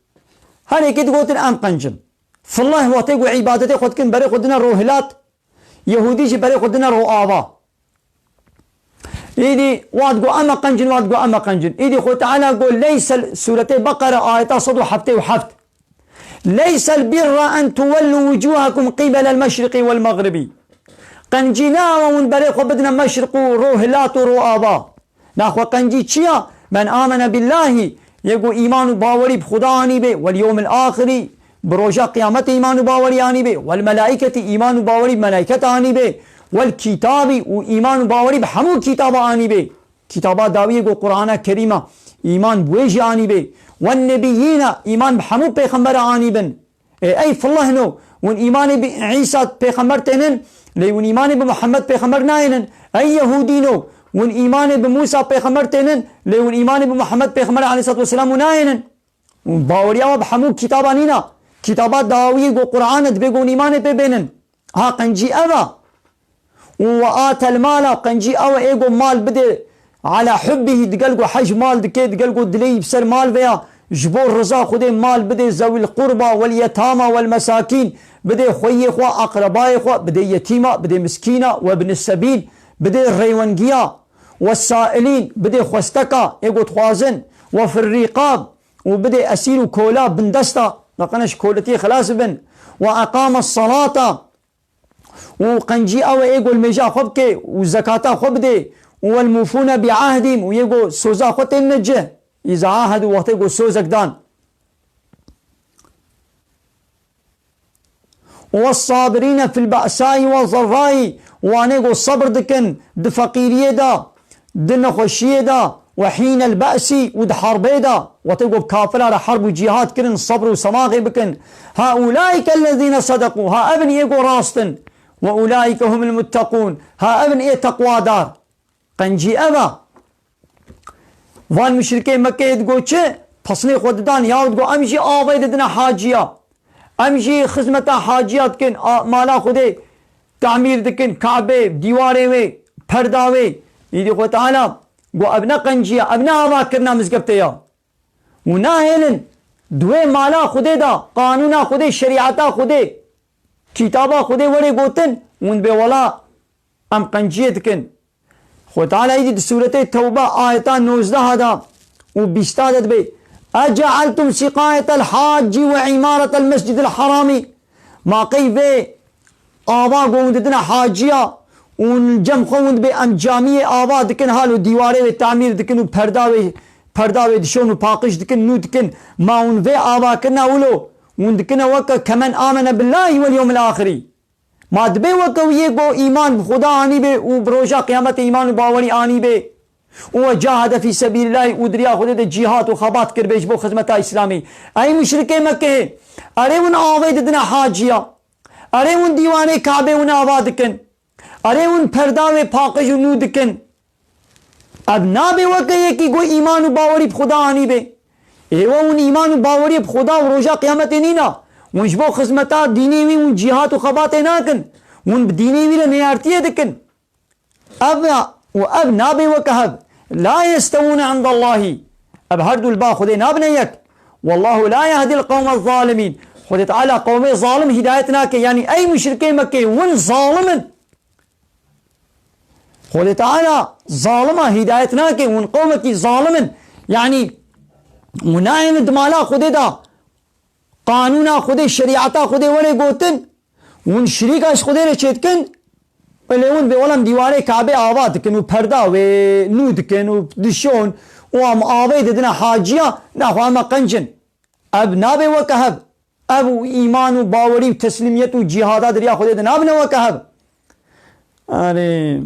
Her yekê digotin em qencin. Fillah wextê ku îbadetê xwe dikin berê xwe dine rohilat, Yehûdî jî berê xwe dine roava. Îdî wat got, "Em e qencin", wat got, "Em e qencin." Îdî Xwe Teala got, Leysel, Sûretê Beqere, ayeta sed û heftê û heft. "Leysel birra en tuwellu wucuhakum qibelel meşriqi wel meğribi." Qencî ne ew e hûn berê xwe bidine meşriq û rohilat û roava. Naxwe qencî çi ya? "Men amene billahi", yê ku îman û bawerî bi Xuda anîbê, "wel yewmil axirî", bi roja qiyametê îman û bawerî anîbê, "wel melaîketî", îman û bawerî bi melaîket anîbê, "wel kîtabî", û îman û bawerî bi hemû kîtaba anîbê. Kîtaba dawiyê ku Qur'ana Kerîm e, îman bi wê jî anîbê. "Wen nebiyîna", îman bi hemû pêxembera anîbin. Ê, ey filehno, hûn îmanê bi Îsa pêxember tênin, lê hûn îmanê bi Muhammed pêxember nayênin. Ey Yehûdîno, hûn îmanê bi Mûsa pêxember tênin, lê hûn îmanê bi Muhammed pêxember aleyhisselatu vesselam û nayênin. Hûn baweriya we bi hemû kitaba nîna. Kitaba dawiyê ku Qur'an e, dibê ku hûn îmanê pê bênin. Ha, qencî ev e. Û "ve atel mala", qencî ew e, ê ku mal bidê, "ala hubbihî", digel ku hej mal dike, digel ku dilê yî bi ser mal veya, ji bo riza Xwedê mal bidê, "zewil qurba wel yetama wel mesakîn", bidê xweyê xwe, aqrebayê xwe, bidê yetîma, bidê miskîna, "we bin sebîl", bidê rêwengiya, "we sailîn", bidê xwesteka, ê ku dixwazin, "we fir rîqab", û bidê esîr û kola bindesta, naqene ji koletiyê xilas bibin, "we eqame salata", û qencî ew e ê ku limêja xwe bike û zekata xwe bide, û wel mûfûne bi ehdîm, û yê ku soza xwe tên necih, îza ahedu, wextê ku sozek dan. Wessabirîne fil be'sayî we zerrayî, wanê ku sebir dikin di feqîriyê de, di nexweşiyê de, we hînel be'sî û di herbê de, wextê ku bi kafira re herb û cîhad kirin, sebr û semaxê bikin. Haulaîke ellezîne sedekû, ha ev in yê ku rast in. Ve ulaîke humul mutteqûn, ha ev in ê teqwadar. Qencî ev e. Van muşrikê Mekkeyê digot çi? Pesnê xwe didan, ya digot, em jî avê didine haciya. Em jî xizmeta haciya dikin, a, mala Xwedê tamîr dikin, Kabê, dîwarê wê, perda wê. Îdî Xwe Teala got, ev ne qenciya, ev ne ava kirina mizgeftê ya. Û nahêlin, di wê mala Xwedê de, qanûna Xwedê, şerîeta Xwedê, kitaba Xwedê were gotin, hûn dibê wela em qenciyê dikin. Xwe Teala îdî di sûretê Tewbe ayeta nozdeh de û bîst de dibe, "Ece'eltum siqayetel hacci ve imaretel mescidil harami." Ma qey vê ava ku hûn didine haciya û hûn cem xwe hûn dibê em camiyê ava dikin hal û dîwarê wê tamîr dikin û perda wê, perda wê dişon û paqij dikin, nû dikin. Ma hûn vê ava kirina wilo hûn dikine weke kemen amene billahî wel yewmil axirî. Ma dibê weke wî yê ku îman bi Xuda anîbê û bi roja qiyametê îman û bawerî anîbê û we cahede fî sebîlillahî û di riya Xwedê de cîhad û xebat kiribê ji bo xizmeta Îslamî. Ey muşrikê Mekkeyê, erê hûn avê didine haciya, erê hûn dîwanê Kabê hûn ava dikin, erê hûn perda wê paqij û nû dikin. Ev nabe weke yekî ku îman û bawerî bi Xuda anîbe. Êwe hûn îman û bawerî bi Xuda û roja qiyametê nîna. Hûn ji bo xizmeta dînê wî hûn cîhad û xebatê nakin. Hûn bi dînê wî re neyartiyê dikin. Ev ya, û ev nabe weke hev. La yestewûne indallahî. Ev her du li ba Xwedê nabine yek. Wallahu la yehdil qewme zalimîn. Xwedê Teala qewmê zalim hidayet nake. Yanî ey muşrikê Mekkeyê, hûn zalim in. Xwedê Teala zalima hidayet nake, hûn qewmekî zalim in. Yanî, hûn nayêne di mala Xwedê de, qanûna Xwedê, şerîeta Xwedê were gotin, hûn şirîka ji Xwedê re çêdikin, lê hûn bê welem dîwarê Kabê ava dikin û perda wê nû dikin û dişon û em avê didine haciya, naxwe em qenc in. Ev nabe weke hev. Ev û îman û bawerî û teslîmiyet û cîhada di riya Xwedê de nabine weke hev. Erê.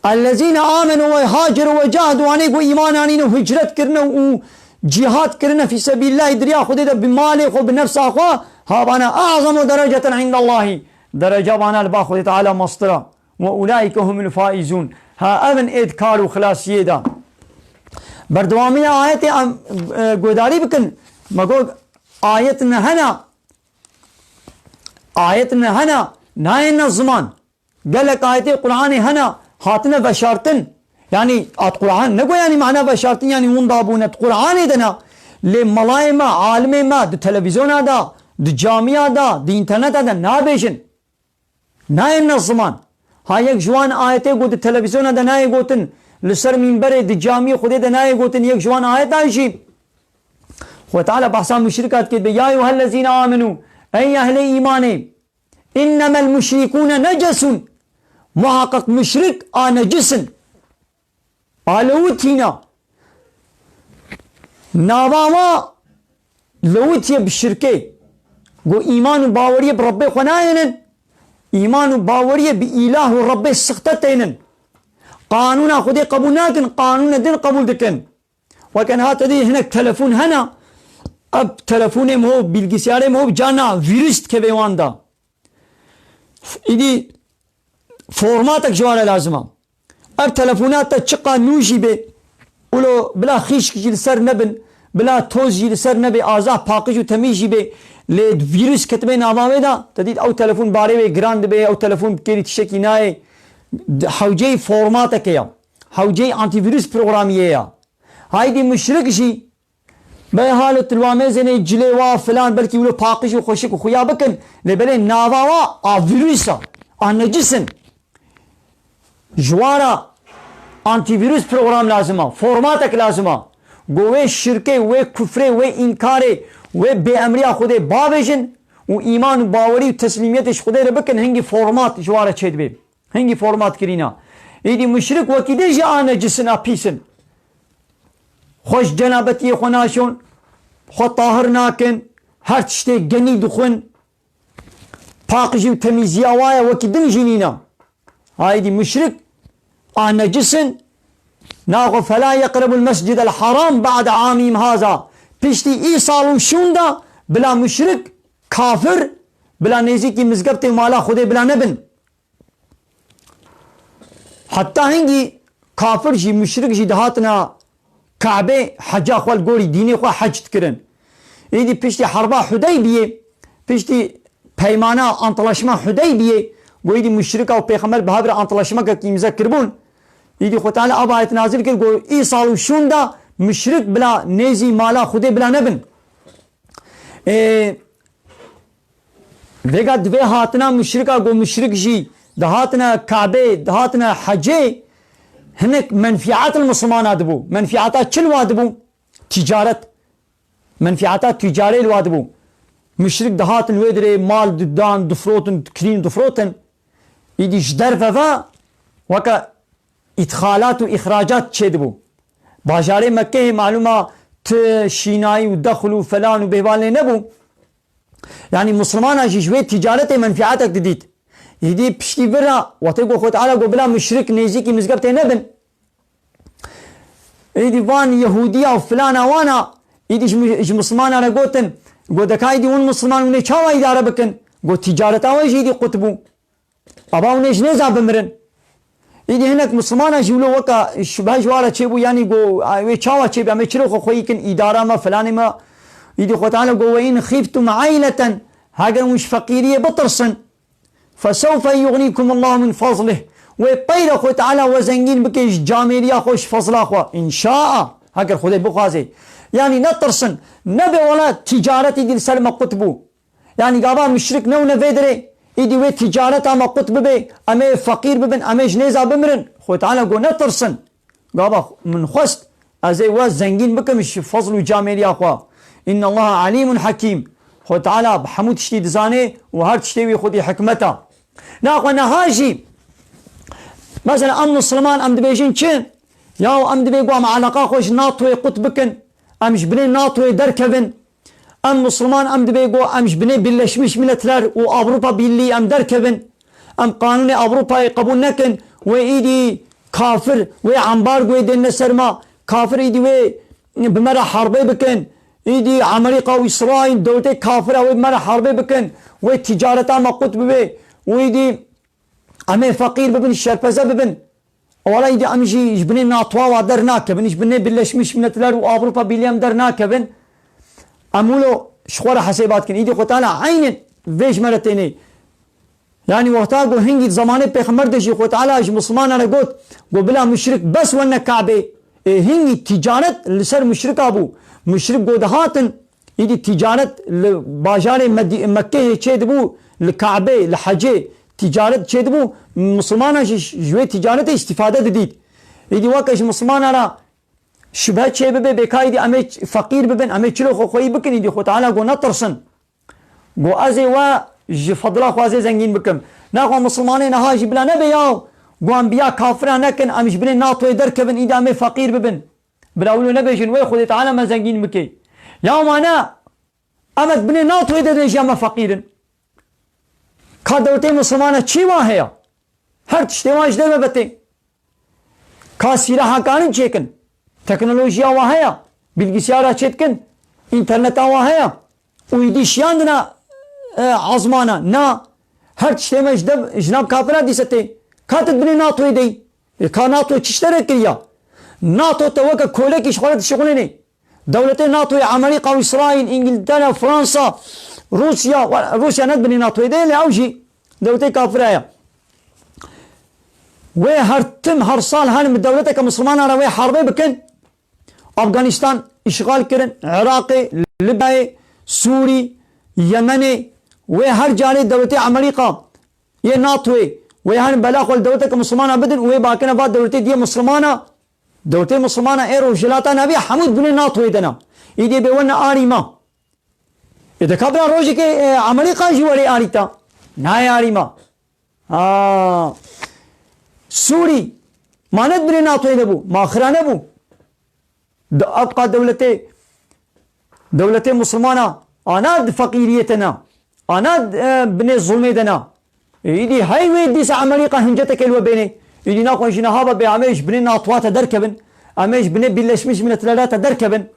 Ellezîne amenu ve haceru ve cahedu, wanê ku îman anîne û hicret kirine û cîhad kirine fî sebîlillahî di riya Xwedê de bi malê xwe, bi nefsa xwe, ha vana a'zamu dereceten indallahî. Dereca vana li ba Xwedê Teala mestir e. Ve ulaîke humul faîzûn. Ha ev in ê di kar û xilasiyê de. Berdewamiya ayetê em, e, guhdarî bikin. Me got ayet ne hene. Ayet ne hene. Nayêne ziman. Gelek ayetê Qur'anê hene. Hatine veşartin. Yanî at Qur'an ne got yanî mana veşartin yanî winda bûne. Di Qur'anê de ne. Lê melayê me, alimê me di televîzyona de, di camiya de, di înterneta de nabêjin. Nayê ne ziman. Ha yek ji wan ayetê ku di televîzyona de nayê gotin, li ser mînberê di camiyê Xwedê de nayê gotin, yek ji wan ayetan jî Xwedê Teala behsa muşrika dike, dibê, "Ya eyyuhellezîne amenû, ey ehlê îmanê, innemel muşrikûne necesûn." Muhaqqeq muşrik a necis in. A lewitîna. Nava wa lewitiye bi şirkê. Ku îman û baweriyê bi Rebbê xwe nayênin. Îman û baweriyê bi îlah û Rebbê sixte tênin. Qanûna Xwedê qebûl nakin, qanûnê din qebûl dikin. Weke niha te dî hinek telefon hene, ev telefonê min hov, bilgisayarê min hov, carna vîrus dikeve wan de. Îdî formatek ji wan re lazim e. Ev telefona te çiqa nû jî bê, ulo bila xîşk jî li ser nebin, bila toz jî li ser nebê, azah paqij û temîz jî bê, lê vîrus ketibê nava wê de, te dît ew telefon barê wê giran dibê, ew telefon bi kêrî tiştekî nayê. Hewceyî formateke ya. Hewceyî antîvîrus programiyê ya. Haydî muşrik jî, bê halo tilwamêzênê cilê wa filan, belkî wilo paqij û xweşik û xuya bikin, lê belê nava wa a vîrus a, a necis in. Ji wa re antîvîrus program lazim a, formatek lazim a. Go wê şirkê, wê kufrê, wê înkarê, wê bêemriya Xwedê bavêjin û îman û bawerî û teslîmiyetê ji Xwedê re bikin, hingî format ji wa re çêdibe. Hingî format kirîna. Êdî muşrik wekî din jî a necis in, a pîs in. Xwe ji cenabetiyê xwe naşon, xwe tahir nakin, her tiştê genî dixwin. Paqijî û temîziya wa ye, wekî din jî nîne. Haydi muşrik a necis in. Naxwe fela yeqrebul mescidel haram ba'de amîm haza. Piştî îsal û şûn de bila muşrik, kafir, bila nêzîkî mizgeftê mala Xwedê bila nebin. Heta hingî kafir jî, muşrik jî dihatina Kabe heca xwe li gorî dînê xwe hec dikirin. Êdî piştî herba Hudeybiyê, piştî peymana, antlaşma Hudeybiyê, ku êdî muşrika û pêxember bi hev re antlaşmekek îmze kiribûn. Êdî Xwe Teala ev ayet nazil kir, ku îsal û şûn de muşrik bila nêzî mala Xwedê bila nebin. Ê, Vêga divê hatina muşrika, ku muşrik jî dihatine Kabê, dihatine hecê, hinek menfiat li Mislimana dibû. Menfiata çi li wa dibû? Ticaret. Menfiata ticarê li wa dibû. Muşrik dihatin wê dirê mal didan, difrotin, dikirîn, difrotin. Îdî ji derve ve weke îtxalat û îxracat çêdibû. Bajarê Mekkeyê malûma ti şînayî û dexil û felan û bêhvan lê nebû. Yanî Mislimana jî ji wê ticaretê menfiatek didît. Îdî piştî vira, wextê ku Xwe Teala got bila muşrik nêzîkî mizgeftê nebin. Îdî van Yehûdiya û filana wana, îdî ji, ji Mislimana re gotin, got deka îdî hûn Misliman hûn ê çawa îdare bikin? Got ticareta we jî îdî qut bû. Aba hûn ê ji nêza bimirin. Îdî hinek Mislimana jî wilo weka şubhe ji wa re çêbû, yanî got, "Ay, wê çawa çêbî? Em ê çilo xwe xweyî kin, îdara me, filanê me." Îdî Xwe Teala got, "Ve in xîftum eyleten, heger hûn ji feqîriyê bitirsin, fesewfe yuxnîkumullahu min fazlih." Wê peyre Xwe Teala we zengîn bike ji camêriya xwe, ji fazla xwe. Înşaa, heger Xwedê bixwaze. Yanî netirsin, nebe wela ticaretî dî li ser me qut bû. Yanî gava muşrik newne vê dirê, îdî wê ticareta me qut bibe, em ê feqîr bibin, em ê ji nêza bimirin. Xwe Teala got netirsin. Gava min xwest, ez ê we zengîn bikim ji fezl û camêriya xwe. Innallaha alîmun hakîm. Xwe Teala bi hemû tiştî dizane û her tiştê wî xwedî hikmet e. Naxwe niha jî, mesela em Misliman em dibêjin çi? Yaw em dibê ku em eleqa xwe ji NATOyê qut bikin, em ji binê NATOyê derkevin. Em Misliman em dibê ku em ji binê Birleşmiş Milletler û Avrupa Birliği em derkevin. Em qanûnê Avrupayê qebûl nekin. Wê îdî kafir, wê ambargoyê dêne ser me. Kafir îdî wê bi me re herbê bikin. Îdî Amerîka û Îsraîl dewletê kafir e, wê bi me re herbê bikin. Wê ticareta me qut bibe. Û îdî em ê feqîr bibin, şerpeze bibin. Wala îdî em jî ji binê NATOa wa dernakevin, ji binê Birleşmiş Milletler û Avrupa Birliği em dernakevin. Em wilo ji xwe re hesêbat kin. Îdî Xwe Teala eynin vê ji me re tênê. Yanî wexta ku hingî di zemanê Pêxember de jî Xwe Teala ji Mislimana re got, got, "Bila muşrik bes wene Kabê." Ê hingî ticaret li ser muşrika bû. Muşrik ku dihatin, Îdî ticaret li bajarê Medî-, Mekkeyê çêdibû, li Kabê, li hecê ticaret çêdibû, Mislimana jî ji wê ticaretê îstîfade didît. Îdî weke ji Mislimana re şubhe çêbibe, bêka îdî em ê ç-, feqîr bibin, em ê çilo xwe xweyî bikin, îdî Xwe Teala got netirsin. Got ez ê we ji fedla xwe ez ê zengîn bikim. Naxwe Mislimanê niha jî bila nebe yaw, got em biya kafira nekin, em ji binê NATOyê derkevin, îdî em ê feqîr bibin. Bila wilo nebêjin, wê Xwedê Teala me zengîn bike. Ya ma ne, em et binê NATOyê de jî em feqîr in. Ka dewletê Mislimana çi wa heye? Her tiştê wan ji derve vetê. Ka sîlaha karin çêkin. Teknolojiya wa heye. Bilgisayara çêdikin. Înterneta wa heye. Û îdî şiyandina, e, azmana. Na, her tiştê me ji dev, ji nav kafira dîse tê. Ka tu binê NATOyê dey. E, ka NATO çi ji te re kiriya? NATO te weke kolekî ji xwe re dişixulênê. Dewletê NATOyê, Amerîka û Îsraîl, Îngiltere, Fransa, Rûsya, Rûsya ne binê NATOyê de ye, lê ew jî dewletê kafira ye. Wê her tim, her sal herin bi dewleteke Mislimana re wê herbê bikin. Afganîstan îşxal kirin, Iraqê, Libyayê, Sûrî, Yemenê, wê her carê dewletê Amerîka yê NATOyê, wê herin bela xwe li dewleteke Mislimana bidin û wê bakine va dewletê diyê Mislimana, dewletê Mislimana ê Rojhilata Navî hemû di binê NATOyê de ne. Îdê bê wene arî ma. Ê de ka bira rojekê, e, Amerîka jî werê arîta. Nayê arîma. Ha. Sûrî. Ma ne di binê NATOyê de bû. Ma xira nebû. Di evqa dewletê, dewletê Musulmana, ana di feqîriyê de ne. Ana, e, binê zulmê de ne. Ê, îdî hey wê dîsa Amerîka hinceteke li we bênê. Îdî naxwe ji niha ve bê em ê ji binê NATOya te derkevin. Em ê ji binê Birleşmiş Milletler'a te derkevin.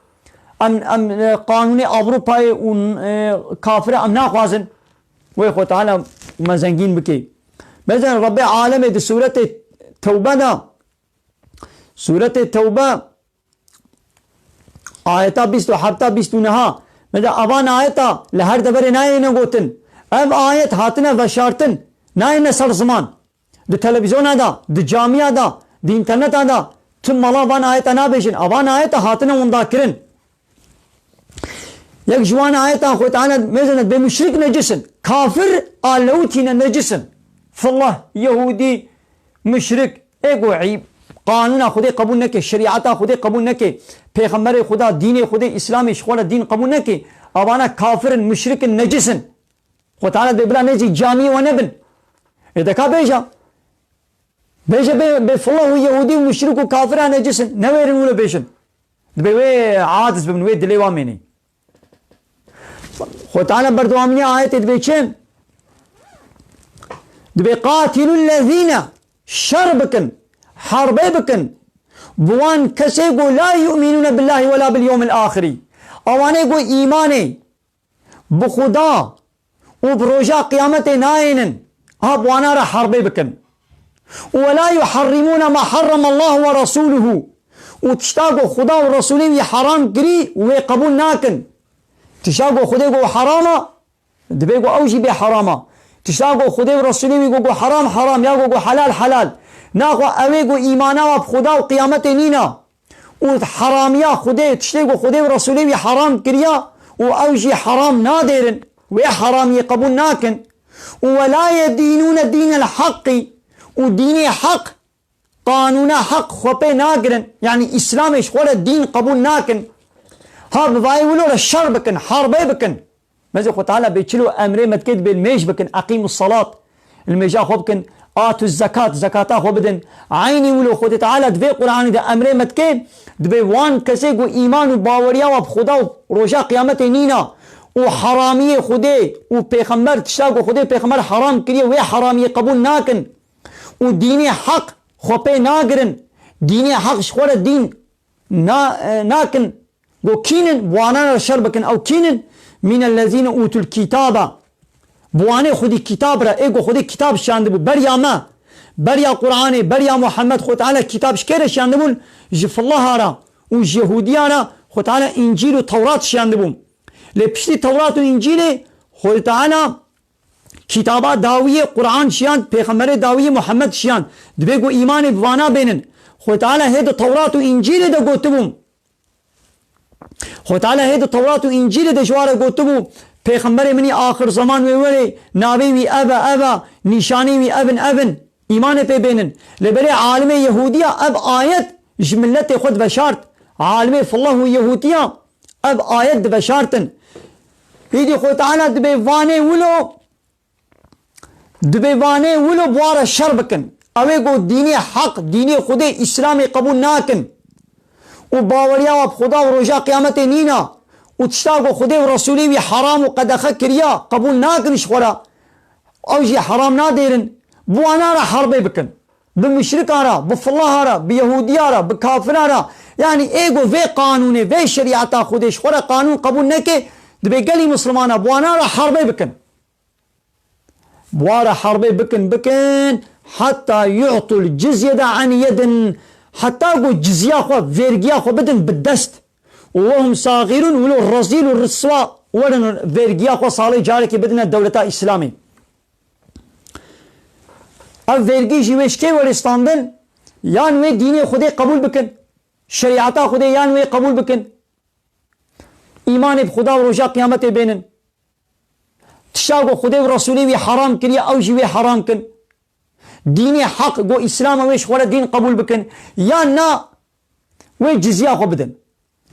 Em, em, e, qanûnê Ewropayê û, e, kafire em naxwazin. Wê Xwe Teala me zengîn bike. Mesela Rebbê Alemê di sûretê Tewbe de, sûretê Tewbe, ayeta bîst û heft, bîst û neh, me de evan ayeta li her deverê nayêne gotin. Ev ayet hatine veşartin, nayêne ser ziman. Di televîzyona de, di camiya de, di înterneta de, tim mala van ayeta nabêjin. Evan ayeta hatine windakirin. Yek ji wan ayetan Xwe Teala mêzene bê muşrik necis in. Kafir a lewtîne necis in. Fillah, Yehûdî, muşrik, ê ku î-, qanûna Xwedê qebûl neke, şerîeta Xwedê qebûl neke, pêxemberê Xweda, dînê Xwedê, Îslamê ji xwe re dîn qebûl neke, avana kafir in, muşrik in, necis in. Xwe Teala dê bila nêzî camiyê we nebin. Ê de ka bêje. Bêje bê, bê fillah û Yehûdî û muşrik û kafir a necis in. Newêrin wilo bêjin. Dibê wê aciz bibin, wê dilê wan mênê. Xwe Teala berdewamîniya ayetê dibê çi? Dibê, "Qatilul lezîne", şer bikin, herbê bikin bi wan kesê ku la yu'minûne billahî we la bil yewmil axirî. Ewanê ku îmanê bi Xuda û bi roja qiyametê nayênin, ha bi wana re herbê bikin. Û "Ve la yuharrimûne ma harramallahu ve rasûluhu", û tişta ku Xuda û Resûlê wî heram kirî, wê qebûl nakin. Tişta ku Xwedê ku heram a, dibê ku ew jî bê heram a. Tişta ku Xwedê û Resûlê wî ku, ku heram heram ya ku, ku helal helal. Naxwe ew ê ku îmana wa bi Xuda û qiyametê nîna. Û heramiya Xwedê, tiştê ku Xwedê û Resûlê wî heram kiriya û ew jî heram nadêrin, wê heramiyê qebûl nakin. Û "Ve la yedînûne dînel haqqî", û dînê heq, qanûna heq xwe pê nagirin, yanî Îslamê ji xwe re dîn qebûl nakin. Ha bi vayê wilo re şer bikin, herbê bikin. Mezê Xwe Teala bê çilo emrê me dike dibê li mêj bikin, "Eqîmus salat", li mêja xwe bikin, "Atuz zekat", zekata xwe bidin. Eynî wilo Xwedê Teala di vê Qur'anê de emrê me dike, dibê wan kesê ku îman û baweriya wa bi Xuda û roja qiyametê nîna û heramiyê Xwedê û pêxember, tişta ku Xwedê pêxember heram kiriye, wê heramiyê qebûl nakin û dînê heq xwe pê nagirin, dînê heq ji xwe re dîn na-, e, nakin. Go kînin, bi wanan re şer bikin. Ew kînin? "Mînellezîne ûtul kîtabe." Bi wanê Xwedî kitab re, ê go Xwedê kitab şiyandibû. Beriya me, beriya Qur'anê, beriya Muhammed, Xwe Teala kitab ji kê re şiyandibûn? Ji fillaha re û ji Yehûdiya re Xwe Teala Încîl û Tewrat şiyandibû. Lê piştî Tewrat û Încîlê Xwe Teala kitaba dawiyê Qur'an şiyand, pêxemberê dawiyê Muhammed şiyand. Dibê ku îmanê bi vana bênin. Xwe Teala hê di Tewrat û Încîlê de gotibû. Xwe Teala hê di Tewrat û Încîlê de ji wan re gotibû, "Pêxemberê min î axir zeman wê werê, navê wî ev e, ev e, nîşanê wî ev in, ev in. Îmanê pê bênin." Lê belê alimê Yehûdiya ev ayet ji miletê xwe diveşart. Alimê fillah û Yehûdiya ev ayet diveşartin. Îdî Xwe Teala dibê vanê wilo, Dibê vanê wilo bi wa re şer bikin. Ew ê ku dînê heq, dînê Xwedê, Îslamê qebûl nakin û baweriya wa bi Xweda û roja qiyametê nîna û tişta ku Xwedê û Resûlê wî heram û qedexe kiriya, qebûl nakin ji xwe re, ew jî heram nadêrin, bi wana re herbê bikin. Bi muşrika re, bi filaha re, bi yehûdiya re, bi kafira re, yanî ê ku vê qanûnê, vê şerîeta Xwedê ji xwe re qanûn qebûl neke, dibê gelî Mislimana bi wana re herbê bikin. Bi wa re herbê bikin, bikin, heta yu'tul cizyete an yedin, heta ku cizya xwe, vergiya xwe bidin bi dest. Û wehum sagirun, wilo rezîl û riswa werin vergiya xwe salê carekê bidine dewleta Îslamê. Ev vergî jî wê ji kê werê standin? Yan wê dînê Xwedê qebûl bikin, şerîeta Xwedê yan wê qebûl bikin. Îmanê bi Xuda û roja qiyametê bênin. Tişta ku Xwedê û Resûlê wî heram kiriye, ew jî wê heram kin. Dînê heq, ku Îslam e, wê ji xwe re dîn qebûl bikin. Yan na, wê cizya xwe bidin.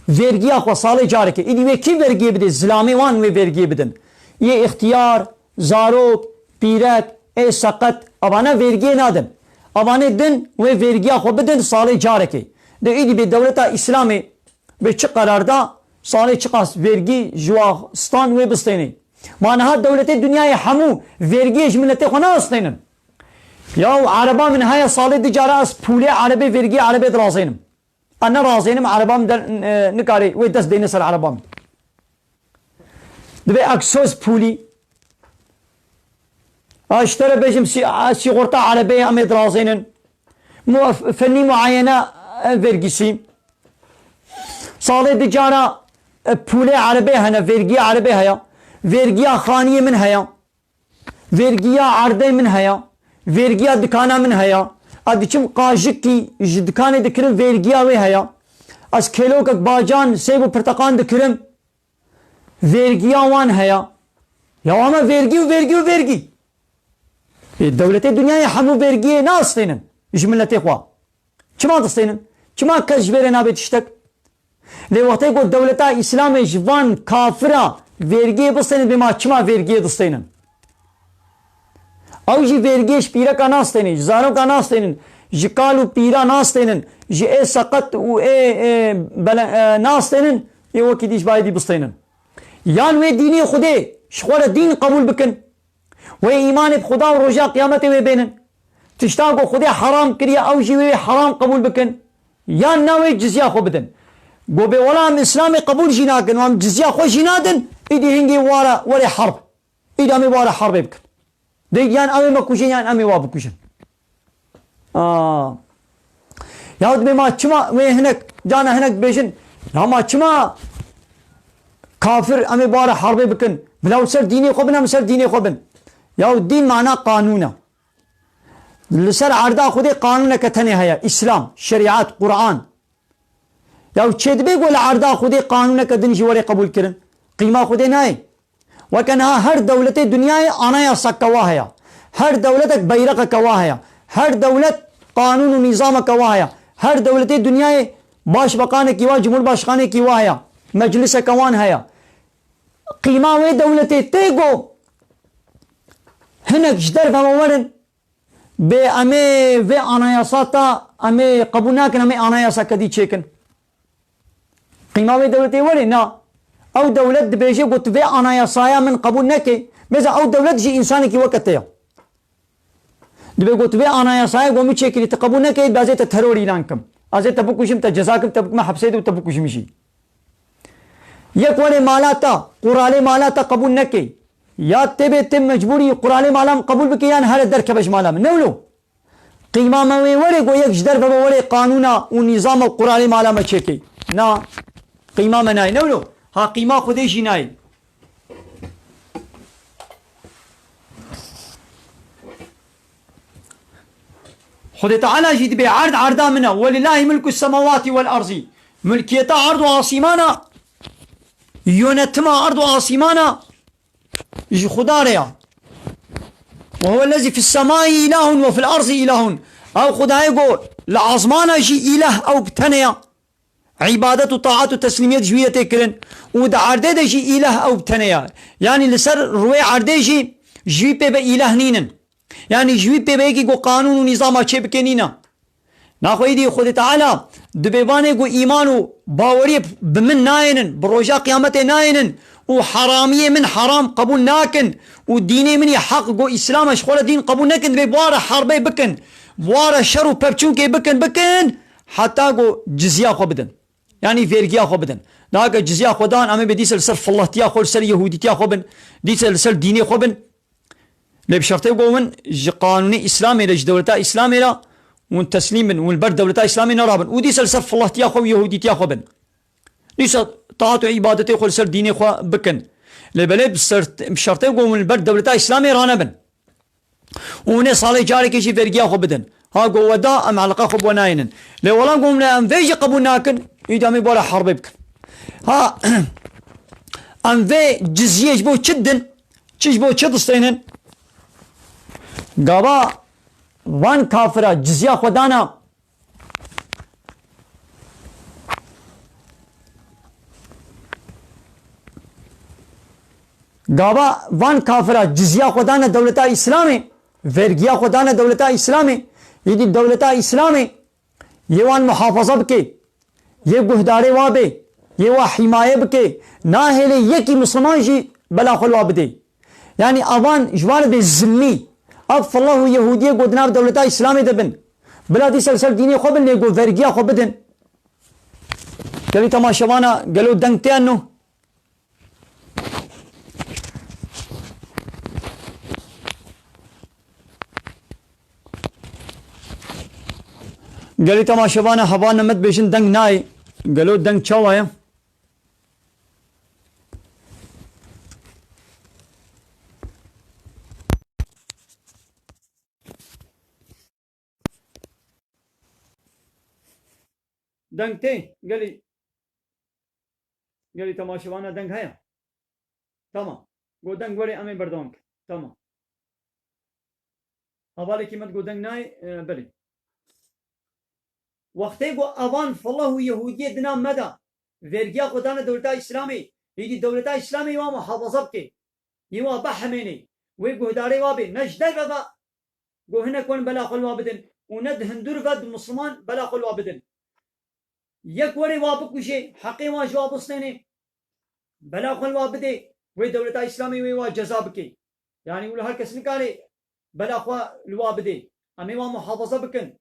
Vergiya xwe salê carekê. Îdî wê kî vergiyê bidê? Zilamê wan wê vergiyê bidin. Yê îxtiyar, zarok, pîrek, ê seqet, avana vergiyê nadin. Avanê din wê vergiya xwe bidin salê carekê. De îdî bê dewleta Îslamê bê çi qerar da, salê çiqas vergî ji wa stan wê bistênê. Ma niha dewletê dinyayê hemû vergiyê ji miletê xwe nastênin. Yaw ereba min heye salê du cara ez pûlê erebê vergiyê erebê dirazênim. Ez nerazênim, ereba min der, e, nikarê wê dest dêne ser ereba min. Divê egsoz pûlî. A, ji te re bêjim sî-, a, sîxorta erebeyê em ê dirazênin. Mu-, fennî muayene, e, vergîsî. Salê du cara, e, pûlê erebê hene, vergiya erebê heye. Vergiya xaniyê min heye. Vergiya erdê min heye. Vergiya dikana min heye. Ez diçim qajikî ji dikanê dikirim, vergiya wê heye. Ez kêlokek bacan, sêv û pirteqan dikirim, vergiya wan heye. Ya ama vergî û vergî û vergî. Ê, dewletê dinyayê hemû vergiyê nastênin ji miletê xwe. Çima distênin? Çima kes ji vê re nabe tiştek? Lê wextê ku dewleta Îslamê ji van kafira vergiyê bistênin, bê ma çima vergiyê distênin? Ew jî vergiyê ji pîreka nastênin, ji zaroka nastênin, ji kal û pîra nastênin, ji ê seqet û ê, ê, bele-, e, nastênin, ê wekî dî ji bayê dî bistênin. Yan wê dînê Xwedê ji xwe re dîn qebûl bikin. Wê îmanê bi Xuda û roja qiyametê wê bênin. Tişta ku Xwedê heram kiriye, ew jî wê heram qebûl bikin. Yan na wê cizya xwe bidin. Ku bê wela em Îslamê qebûl jî nakin û em cizya xwe jî nadin, îdî hingê wara werê herb. Îdî em ê wara herbê bikin. Dê yan ew ê me kujin yan em ê wa bikujin. Aa. Ya dibê ma çima wê hinek, cana hinek dibêjin, ya ma çima kafir em ê bare herbê bikin? Bila ser dînê xwe bin, em ser dînê xwe bin. Ya dîn mana qanûn e. Li ser erda Xwedê qanûneke tenê heye, Îslam, şerîet, Quran. Ya çê dibê ku li erda Xwedê qanûneke din jî were qebûl kirin? Qîma Xwedê nayê. Weke niha her dewletê dinyayê anayaseke wa heye. Her dewletek beyreqeke wa heye. Her dewlet qanûn û nîzameke wa heye. Her dewletê dinyayê başbakanekî wa, cumhurbaşkanekî wa heye. Mecliseke wan heye. Qîma wê dewletê tê ku hinek ji derve me werin, bê em ê vê anayasa ta em ê qebûl nakin, em ê anayaseke dî çêkin. Qîma wê dewletê were, na. Ew dewlet dibêje, got, vê anayasaya min qebûl neke. Bêza ew dewlet jî însanekî weke te ya. Dibê got, vê anayasaya ku min çêkirî, tu qebûl neke, ez ê te teror îlan kim. Ez ê te bikujim, te ceza kim, te bikime hepsê de û te bikujim jî. Yek were mala te, quralê mala te qebûl neke. Ya tê bê tê mecbûrî quralê mala min qebûl bike, yan here derkeve ji mala min. Ne wilo? Qîma me wê were ku yek ji derve ve were qanûna û nîzama û quralê mala me çêkê. Na, qîma me nayê. Ne wilo? Ha qîma Xwedê jî nayê. Xwedê Teala jî dibê erd erda min e. Welillahî milku semawatî wel erzî. Milkiyeta erd û asîmana, yönetima erd û asîmana ji Xuda re ya. Ve huve lezî fis semai ilahun ve fil arzi ilahun. Ew Xudayê ku li azmana jî îlah ew bi tenê ya. Îbadet û taat û teslîmiyet ji wî re tê kirin. Û di erdê de jî îlah ew bi tenê ya. Yanî li ser rûyê erdê jî ji wî pê ve îlah nînin. Yanî ji wî pê ve yekî ku qanûn û nîzama çê bike nîne. Naxwe îdî Xwedê Teala dibê vanê ku îman û baweriyê bi min nayênin, bi roja qiyametê nayênin û heramiyê min heram qebûl nakin û dînê min yê heq ku Îslam e ji xwe re dîn qebûl nekin, dibê bi wa re herbê bikin, bi wa re şer û pevçûnkê bikin, bikin, heta ku cizya xwe bidin. Yanî vergiya xwe bidin. Nake cizya xwe dan, em ê bê dîse li ser filahtiya xwe, li ser yehûdîtiya xwe bin, dîse li ser dînê xwe bin. Lê bi şertê ku hûn ji qanûnê Îslamê re, ji dewleta Îslamê re hûn teslîm bin, hûn li ber dewleta Îslamê nerabin û dîsa li ser filahtiya xwe û yehûdîtiya xwe bin. Dîsa taat û îbadetê xwe li ser dînê xwe bikin. Lê belê bi ser, bi şertê ku hûn li ber dewleta Îslamê ranebin. Û hûn ê salê carekê jî vergiya xwe bidin. Ha ku we da, em eleqa xwe bi we nayênin. Lê wela ku hûn em vê jî qebûl nakin, îdî em ê bi we re herbê bikin. Ha, em vê ciziyê ji bo çi didin? Çi ji bo çi distênin? Gava van kafira cizya xwe dana. Gava van kafira cizya xwe dane dewleta Îslamê, vergiya xwe dane dewleta Îslamê, êdî dewleta Îslamê yê wan muhafaza bike, yê guhdarê wa bê, yê wa hîmaye bike, nahêlê yekî misliman jî bela xwe li wa bidê. Yanî avan ji wan bê zilmî, ev fillah û yehûdiyê ku di nav dewleta Îslamê de bin, bila dîsa li ser dînê xwe bin, lê ku vergiya xwe bidin. Gelî temaşevana, gelo deng tê eno? Gelî temaşevana, hevalên me dibêjin deng nayê. Gelo deng çawa ye? Deng tê, gelî, gelî temaşevana deng heye? Tamam. Go deng were em ê berdewam kin. Tamam. Hevalekî me digo deng nayê, e, belê. Wextê ku evan fillah û yehûdiyê dina me de vergiya xwe dane dewleta Îslamê, êdî dewleta Îslamê wa muhafaza bike, yê wa bihemênê, wê guhdarê wa bê, ne ji derve ve ku hinek wan bela xwe li wa bidin û ne di hundir ve di misliman bela xwe li wa bidin. Yek were wa bikuje, heqê wan ji wa bistêne, bela xwe li wa bidê, wê dewleta Îslamê wê wa ceza bike. Yanî wilo her kes nikare bela xwe li wa bidê. Em ê wa muhafaza bikin.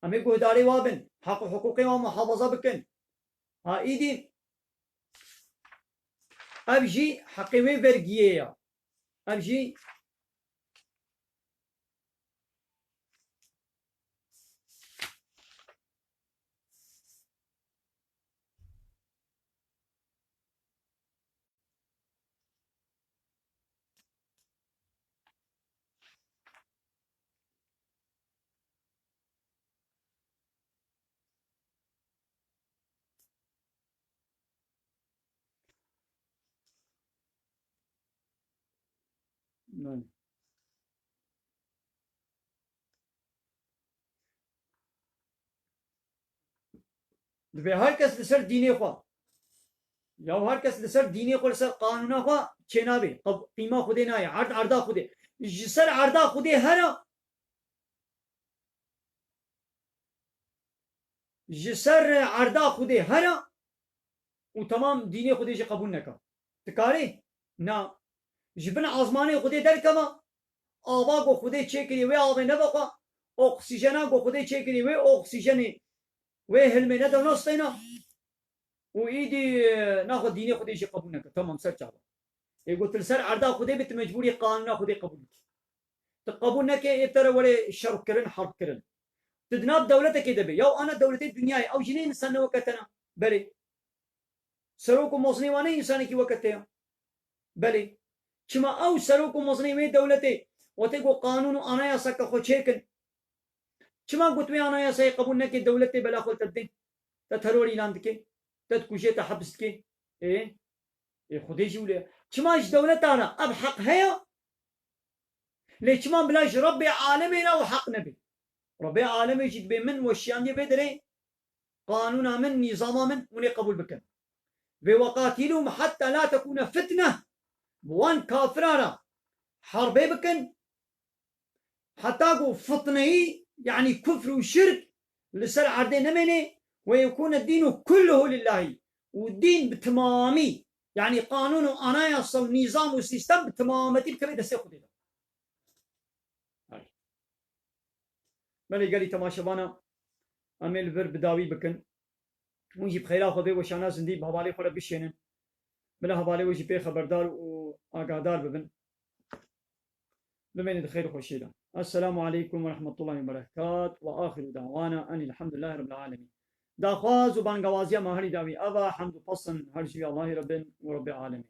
Em ê guhdarê wa bin. Heq û hiqûqê wa muhafaza bikin. Ha, îdî ev jî heqê wê vergiyê ya. Ev jî Belê. Divê her kes li ser dînê xwe, ya her kes li ser dînê xwe, li ser qanûna xwe çênabe. Qe-, qîma Xwedê nayê, erd erda Xwedê. Ji ser erda Xwedê here, ji ser erda Xwedê here û temam dînê Xwedê jî qebûl neke. Dikarê? Na. Ji bin ezmanê Xwedê derkeve, ava ku Xwedê çêkiriye, wê avê nebe xwe, oksîjena ku Xwedê çêkiriye, wê oksîjenê, wê hilmê nede nesteyna û îdî, e, naxwe dînê Xwedê jî qebûl neke. Tamam, ser çava. Ê got, tu li ser erda Xwedê bî, tu mecbûrî qanûna Xwedê qebûl bikî. Tu qebûl neke, ê bi te re were şer kirin, herb kirin. Tu di nav dewletekê de bî. Yaw ana dewletê dinyayê, ew jî nê insan ne weke te ne. Belê. Serok û mezinê wan ne însanekî weke te ya. Belê. Çima ew serok û mezinê wê dewletê, wextê ku qanûn û anayaseke xwe çêkin, çima got wê anayasayê qebûl neke, dewletê bela xwe li te didê? Te teror îlan dike, te dikuje, te hepis dike. Ê? Ê Xwedê jî wile. Çima ji dewleta re ev heq heye? Lê çima bila ji Rebbê alemê re ew heq nebe? Rebbê alemê jî dibê min weşiyandiye vê derê, qanûna min, nîzama min, hûn ê qebûl bikin. Vê weqatîlûhum hetta la tekûne fitne, bi wan kafira re herbê bikin, heta ku fitneyî, yanî kufr û şirk li ser erdê nemêne, we yekûne dînu kulluhu lillahî, û dîn bi timamî, yanî qanûn û anayasa û nîzam û sîstem bi timametî bikeve destê Xwedê de. Belê gelî temaşevana, em ê li vir bi dawî bikin. Hûn jî bi xeyra xwe vê weşana zindî bi hevalê xwe re bişênin. Bila hevalê we jî pê xeberdar û agahdar bibin. Bimêne di xeyr û xweşiyê de. Esselamu aleykum ve rahmetullahi ve berekat. Ve axiru dawana enî elhamdülillahi rabbil alemin. Daxwaz û bangawaziya me herî dawî ev e, hemd û pesn her ji Allahî Rebbin û Rebbê alemî.